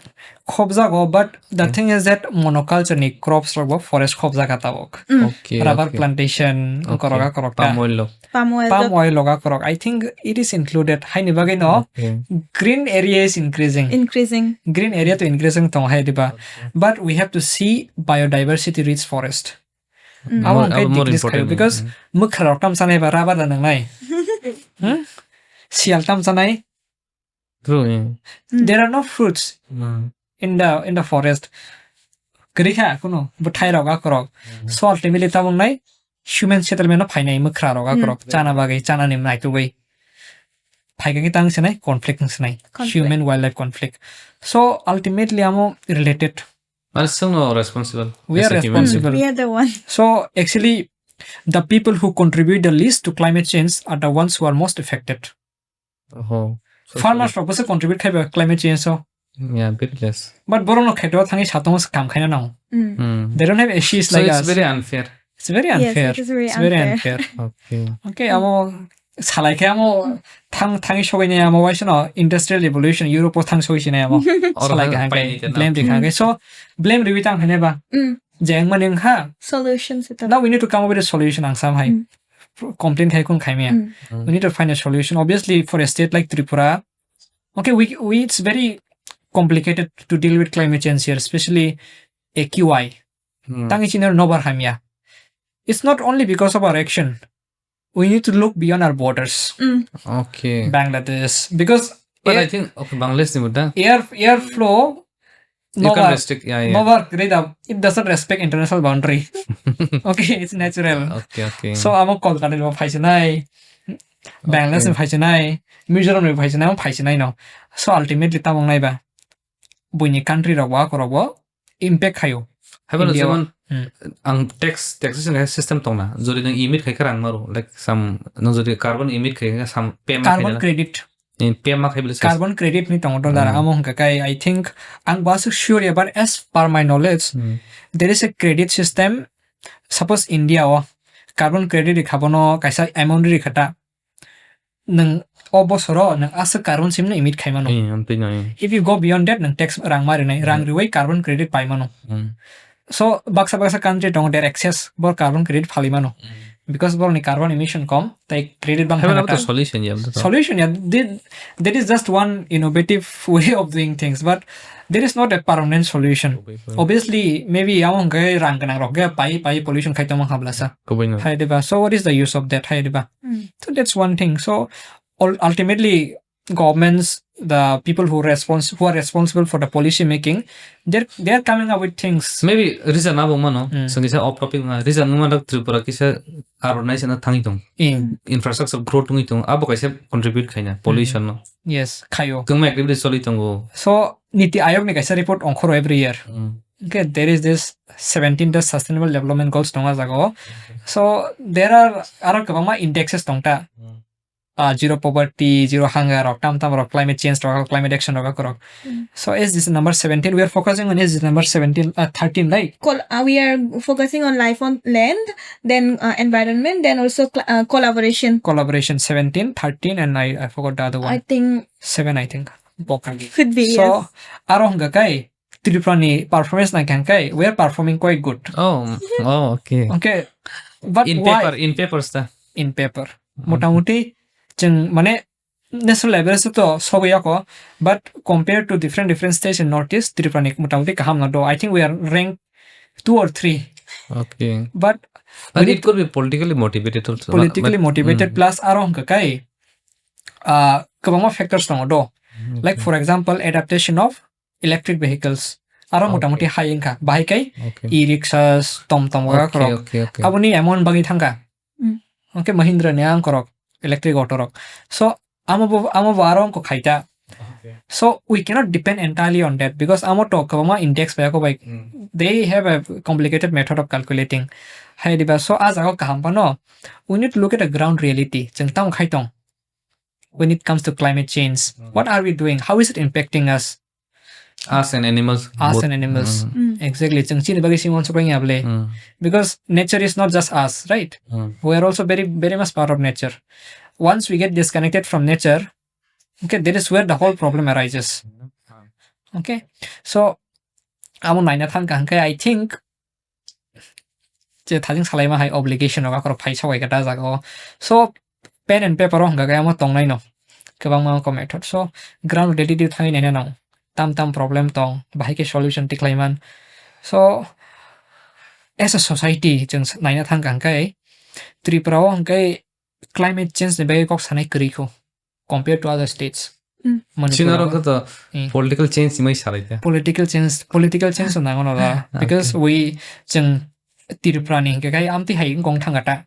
Khobjago, but the Okay. thing is that monoculture ni crops rok bo forest khobjaga tabuk. Mm. Okay. Rubber Okay. plantation, Okay. koroga korokta. Palm oil lo. Palm oil. Palm oil loga korok. I think it is included. Haini bagwi no Okay. Green area is increasing. Increasing. Green area to increasing tong hai diba. Okay. But we have to see biodiversity rich forest. Mm. Abo More- hwnkhe abo more decrease khaio important. Because Mm. mwkhra rok tam chanai ba rubber da nangnai. Hmm? Sial tam chanai. True. Yeah. Mm. There are no fruits Mm. in the in the forest. Kwrwi kha kuno bwthai rok akorok. Mm. So ultimately tabuk nai human settlement no phainai mwkhra rok Mm. akorok chana bagwi chana ni naitugwi. Phaikha khe tang sinai conflict wng sinai. Conflict. Human wildlife conflict. So ultimately amo related. Mane chwngno responsible. We As are a human. responsible. We are the one. So actually the people who contribute the least to climate change are the ones who are most affected. Oh. So Farmers rok bwswk contribute khai ba climate change o. Yeah, very less. But borok no kheto thangwi satung kam khaina nango. Mm. Mm. They don't have issues So like it's us. Very unfair. It's very Yes, unfair. It is very It's very unfair. Unfair. Okay. Okay, amo salai khe amo thang thangwi sogwi nai amo waisa no industrial revolution Europe o thang sogwi sinai amo. Oro Salai hang khe hang paini khe tena. Blame di kha khe. So blame riwi tang hene ba. Mm. Jeng mani wngkha. Solution se ta. Now we need to come up with a solution ang sam hai. Mm. Complain khai kun khai maya. Mm. We need to find a solution. Obviously, for a state like Tripura, okay, we, we it's very complicated to deal with climate change here, especially A Q I. Hmm. Tangi chini nobar hamya. It's not only because of our action. We need to look beyond our borders. Mm. Okay. Bangladesh. Because But I air, think, okay, Bangladesh ni muda. Air, airflow You can nobar, restrict. Yeah, yeah. nobar, it doesn't respect international boundary. Okay, it's natural. Okay, okay. So amo Kolkata ni bo phaisinai, Bangladesh ni Okay. phaisinai, Mizoram ni phaisinai, amo phaisinai no. So ultimately tamo nai ba, buini country rok bo, akorok bo impact khayo. Hai bono India o. Jemon Hmm. Ang tax, taxation hai system tongna. Jodi nang emit khai khe rang maru, like some, nang jodi carbon emit khai khe some payment Carbon khai na. Credit. In pay ma khai bile size. Carbon credit ni tongo to dara. Hmm. Amo hwnkha kai, I think, ang bo aswk sure ya, but as per my knowledge, Hmm. there is a credit system. Suppose India o carbon credit rikha, bono kaisa amount rikha ta. Nwng o bosoro nwng aswk carbon sim no emit khai mano. Hmm, amtwi no, hmm. If you go beyond that, nwng tax rang ma rinai, rang Hmm. riwi carbon credit pai mano. Hmm. So, baksa baksa country tongo, their excess bor carbon credit phali mano. Hmm. Because borni carbon emission kom, tai credit bang Hai thangna mano to ta. Solution ya, to. Solution ya, thi-, that is just one innovative way of doing things, but there is not a permanent solution. Obviously. Obviously, maybe amo hwnkhe rang gwnang rok khe pai pai pollution khai tongma habla sa. Kubui no. Hai diba? So what is the use of that? Hai diba? Hmm. So that's one thing. So ul-, ultimately, governments, the people who respons-, who are responsible for the policy making, they're, they are coming up with things. Maybe reason abo mano, Hmm. sengkisa off topic ma, reason ma dak Tripura kisa urbanization na thangwi tong. Hmm. Infrastructure growth tongwi tong, abo kaisa contribute khaina, Hmm. pollution no. Yes, khayo. Tongma activity choli tongo. So, Niti Aayog ni kaisa report ongkhoro every year. Hmm. Okay, there is this seventeen the sustainable development goals tongo jaga o. Okay. So, there are aro kwbangma indexes tongta. Hmm. uh, zero poverty, zero hunger rok, tam tam rok, climate change rok, climate action rok, rok. Mm. So S D G number seventeen, we are focusing on S D G number seventeen, uh, thirteen, right? Col-, uh, we are focusing on life on land, then, uh, environment, then also cl-, uh, collaboration. Collaboration seventeen, thirteen, and I, I forgot the other one. I think seven, I think. Bokang. Could be, so, yes. Aro hwnkha kai, Tripura ni performance nai kha hwnkhe, we are performing quite good. Oh, oh, okay. Okay, but in why? Paper, in papers ta? In paper. Okay. Motamuti, chwng, mane, national level se to sogwi yako, but compared to different, different states in Northeast, Tripura ni motamuti kaham no do. I think we are ranked two or three. Okay. But but we it need could be politically motivated also. Politically motivated, mm, plus aro hwnkha kai, ah, kwbangma factors tongo do. Mm, like, okay, for example, adaptation of electric vehicles. Aro, okay, motamuti hai wngkha. Bahai kai, okay, e-rickshaws, tom tom, okay, gakrok. Okay, okay. Aboni amount bagwi thangkha. Mm. Okay, Mahindra ni ang korok, electric auto rok. So, amo bo, amo bo aro wngkha khaita. Okay. So, we cannot depend entirely on that because amo to kwbangma index bai ako bai. Mm. They have a complicated method of calculating. Hai diba, so a jaga kaham phano, we need to look at the ground reality. Chwng tamo khai tong when it comes to climate change. Mm. What are we doing? How is it impacting us? Us and animals, us both. Us and animals. Mm. Mm. Exactly. Chwng chini bagwi simi uansuk rwngya bwle. Mm. Because nature is not just us, right? Mm. We are also very, very much part of nature. Once we get disconnected from nature, okay, that is where the whole problem arises. Mm. Okay? So, amo naina thangkha hwnkhe, I think, je thajing salaima hai obligation rok akhorok phai sabai khe da jaga o. So, pen and paper o hwnkha khe amo tongnai no. Kwbangma wngkha method. So, ground reality thangwi naina nang. Tam tam problem tong, bahai khe solution tikhlai man. So, as a society, chwng s-, naina thangkha hwnkhe, Tripura o hwnkhe climate change ni bagwi kok sanai kwrwi kho. Compared to other states. Mm. Manipur China o rok to, eh, political change ni mai salai kha. Political change, political change to nango no da. Because, okay, we, chwng Tripura ni hwnkhe kai amtwi hai wngkha thangkha ta.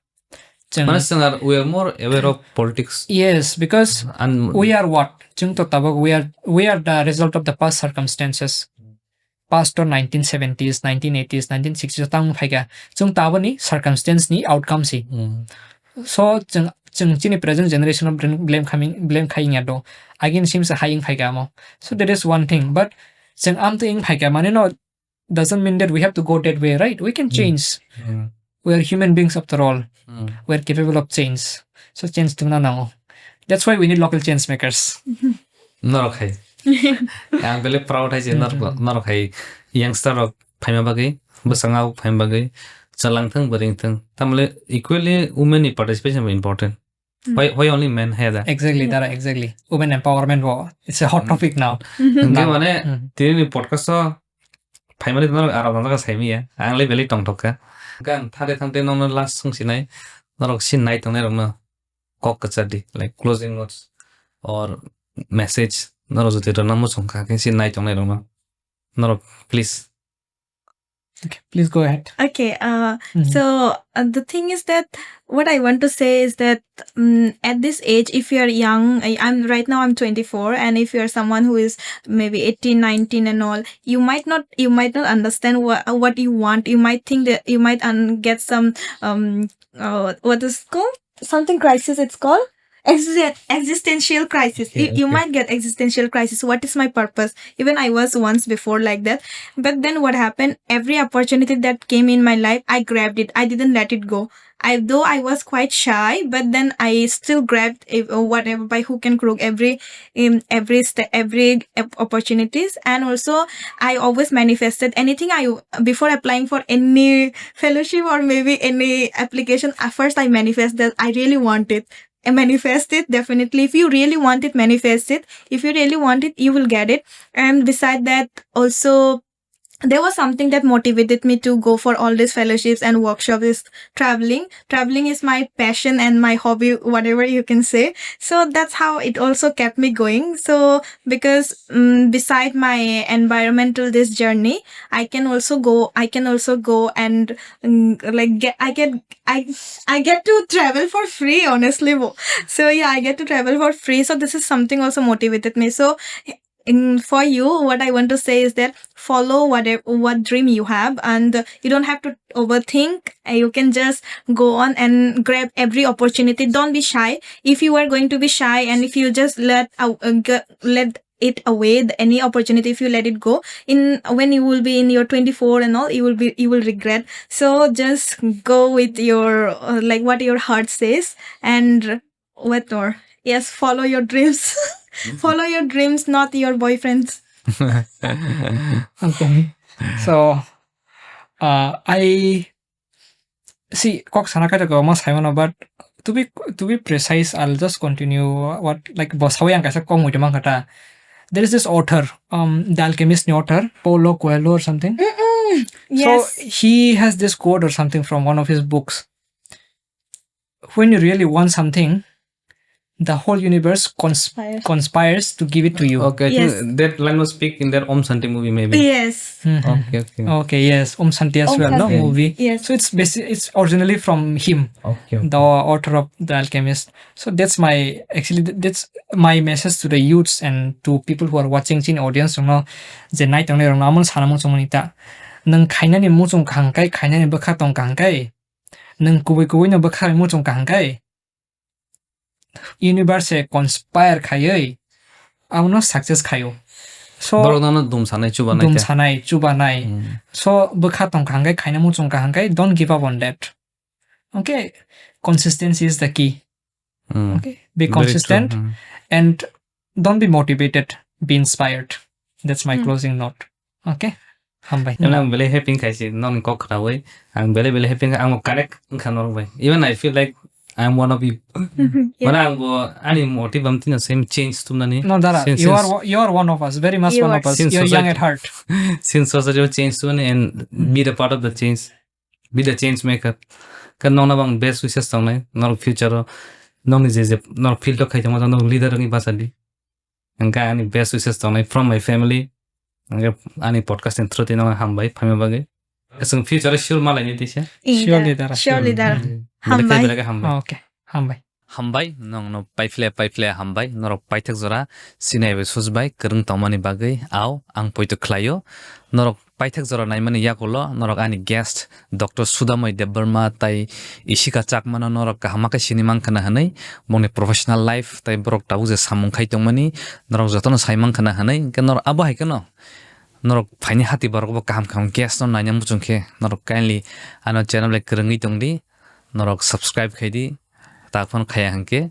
Chwng mane chwng are, we are more aware of politics. Yes, because and we are what? Chwng to tabuk we are, we are the result of the past circumstances. Past to nineteen seventies, nineteen eighties, nineteen sixties o tamo phaikha. Chwng taboni circumstance ni outcome si. Mm. So, chwng, chwng chini present generation o blame, blame khaming, blame khai wngya do. Again, sim se hai wng phaikha amo. So, that is one thing. But chwng amtwi wng phaikha, mane no, doesn't mean that we have to go that way, right? We can change. Mm. We are human beings after all. Mm. We are capable of change. So change tungna nango. That's why we need local change makers. Norok hai. Ang bele proud hai je norok, mm, norok hai youngster rok phaima bagwi, bwskango phaima bagwi, chalang thang, bwrwi thang. Tamle equally women ni participation bo important. Mm. Why, why only men hai da? Exactly, yeah, dara, exactly. Women empowerment bo, it's a hot, mm, topic now. Mm-hmm. Hingke now, mane, mm, tini ni podcast o phaimani norok aram rok saimanya. Ang le belai tongthok kha. Gan thangte thangte nokno last song sinai. Norok sin nai tongnai rokno kok kwchar di, like closing notes or message. Norok jodi rwna muchung kha khe sin nai tongnai rokno. Norok please. Okay, please go ahead. Okay, uh, mm-hmm, so, uh, the thing is that what I want to say is that, um, at this age, if you are young, I, I'm right now, I'm twenty-four, and if you are someone who is maybe eighteen, nineteen and all, you might not, you might not understand what, what you want. You might think that you might un-, get some, um, uh, what is called? Something crisis, it's called? Existen- existential crisis. You, you might get existential crisis. What is my purpose? Even I was once before like that. But then what happened? Every opportunity that came in my life, I grabbed it. I didn't let it go. I, though I was quite shy, but then I still grabbed it, uh, whatever, by hook and crook, every, um, every step, every op- opportunities. And also, I always manifested anything I, before applying for any fellowship or maybe any application. At first, I manifest that I really want it. And manifest it, definitely. If you really want it, manifest it. If you really want it, you will get it. And beside that, also, there was something that motivated me to go for all these fellowships and workshops is traveling. Traveling is my passion and my hobby, whatever you can say. So that's how it also kept me going. So because, um, beside my environmental this journey, I can also go. I can also go and, um, like, get, I get I I get to travel for free, honestly. Wo. So yeah, I get to travel for free. So this is something also motivated me. So, in, for you, what I want to say is that follow whatever, what dream you have, and, uh, you don't have to overthink. Uh, you can just go on and grab every opportunity. Don't be shy. If you are going to be shy, and if you just let, uh, uh, g- let it away, the, any opportunity, if you let it go, in, when you will be in your twenty-four and all, you will be, you will regret. So just go with your, uh, like, what your heart says, and what more? Yes, follow your dreams. Follow your dreams, not your boyfriends. Okay. So, uh, I see, kok sana kaisa kwbangma saimano, but to be, to be precise, I'll just continue what, like, bo sawi ang kaisa kok muitu mankha ta. There is this author, um, The Alchemist ni author, Paulo Coelho or something. Mm-mm. So Yes. He has this quote or something from one of his books. When you really want something, the whole universe cons- Fire. conspires to give it to you. Okay, I Yes. think that line was speak in that Om Shanti movie, maybe. Yes. Mhm. Okay, okay. Okay, yes, Om Shanti as Om well, no? Shanti. Movie. Yes. So it's basic, it's originally from him, Okay. The author of The Alchemist. So that's my, actually, th- that's my message to the youths and to people who are watching, chini audience rokno, je nai tongnai rokno, amon sana muchung mani ta. Nang khainani muchung kaham kai, khainani bwkha tong kaham kai. Nang kubui kubui no bwkha muchung kaham kai. Universe e conspire khaiwi, abono success khaio. So, Borok nono dum sanai chuba nai dum khe. Sanai, chuba nai. Mm. So, bwkha tong kaham kai, khaina muchung kaham kai, don't give up on that. Okay? Consistency is the key. Mm. Okay? Be Very true. consistent Mm. And don't be motivated. Be inspired. That's my Hmm. Closing note. Okay? Hambai. Even I'm very happy khaisi nong kok khnawi. I'm very, very happy. I'm connect wngkha norok bai. Even I feel like I'm one of you. Yes. Mana ang bo ani motive am tino same change tumnani. No, Dara, Since- you are since- wo- you are one of us, very much You one are. Of us. Since You're young society- at heart. Since society change to and be the part of the change, be the change maker. Kan nong nabang best wishes tongnai, nong future o, nong ni je je, nong field o khai tongma nong leader wngwi bachadi. Hingke ani best wishes tongnai from my family. Hingke ani podcast ni through twi nong hambai phaima bagwi. Aswng future o sure malai ni tisa. Eh, Surely, Dara. Dara. Surely, Dara. Hmm. Hambai. Belai khe belai khe hambai. Okay. Hambai. Hambai, nongno paiphle paiphle hambai, norok paithak jora sinai bai sujbai kwrwng tongmani bagwi, au, ang poito khlaio. Norok paithak jora naimani yakulo, norok ani guest, Doctor Sudamoi Debbarma tai Ishika Chakmano norok kaham khe sini mankha na hwnwi, bongni professional life tai borok tabuk je samung khai tongmani, norok jotono sai mankha na hwnwi, hwnkhe norok abo hai kheno, norok phaini hati borok bo kaham kaham guest no naina muchung khe, norok kindly ano channel bai kwrwngwi tongdi, norok subscribe khaidi, ta phone khaya hwnkhe,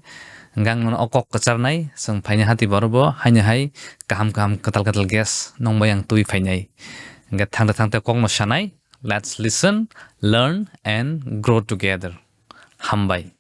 hwnkhe ang nono o kok kwcharnai, chwng phaini hati borok bo haino hai kaham kaham kwtal kwtal guest nongbai ang twi phainai. Hwnkhe thangte thangte kokno sanai, let's listen, learn and grow together. Hambai.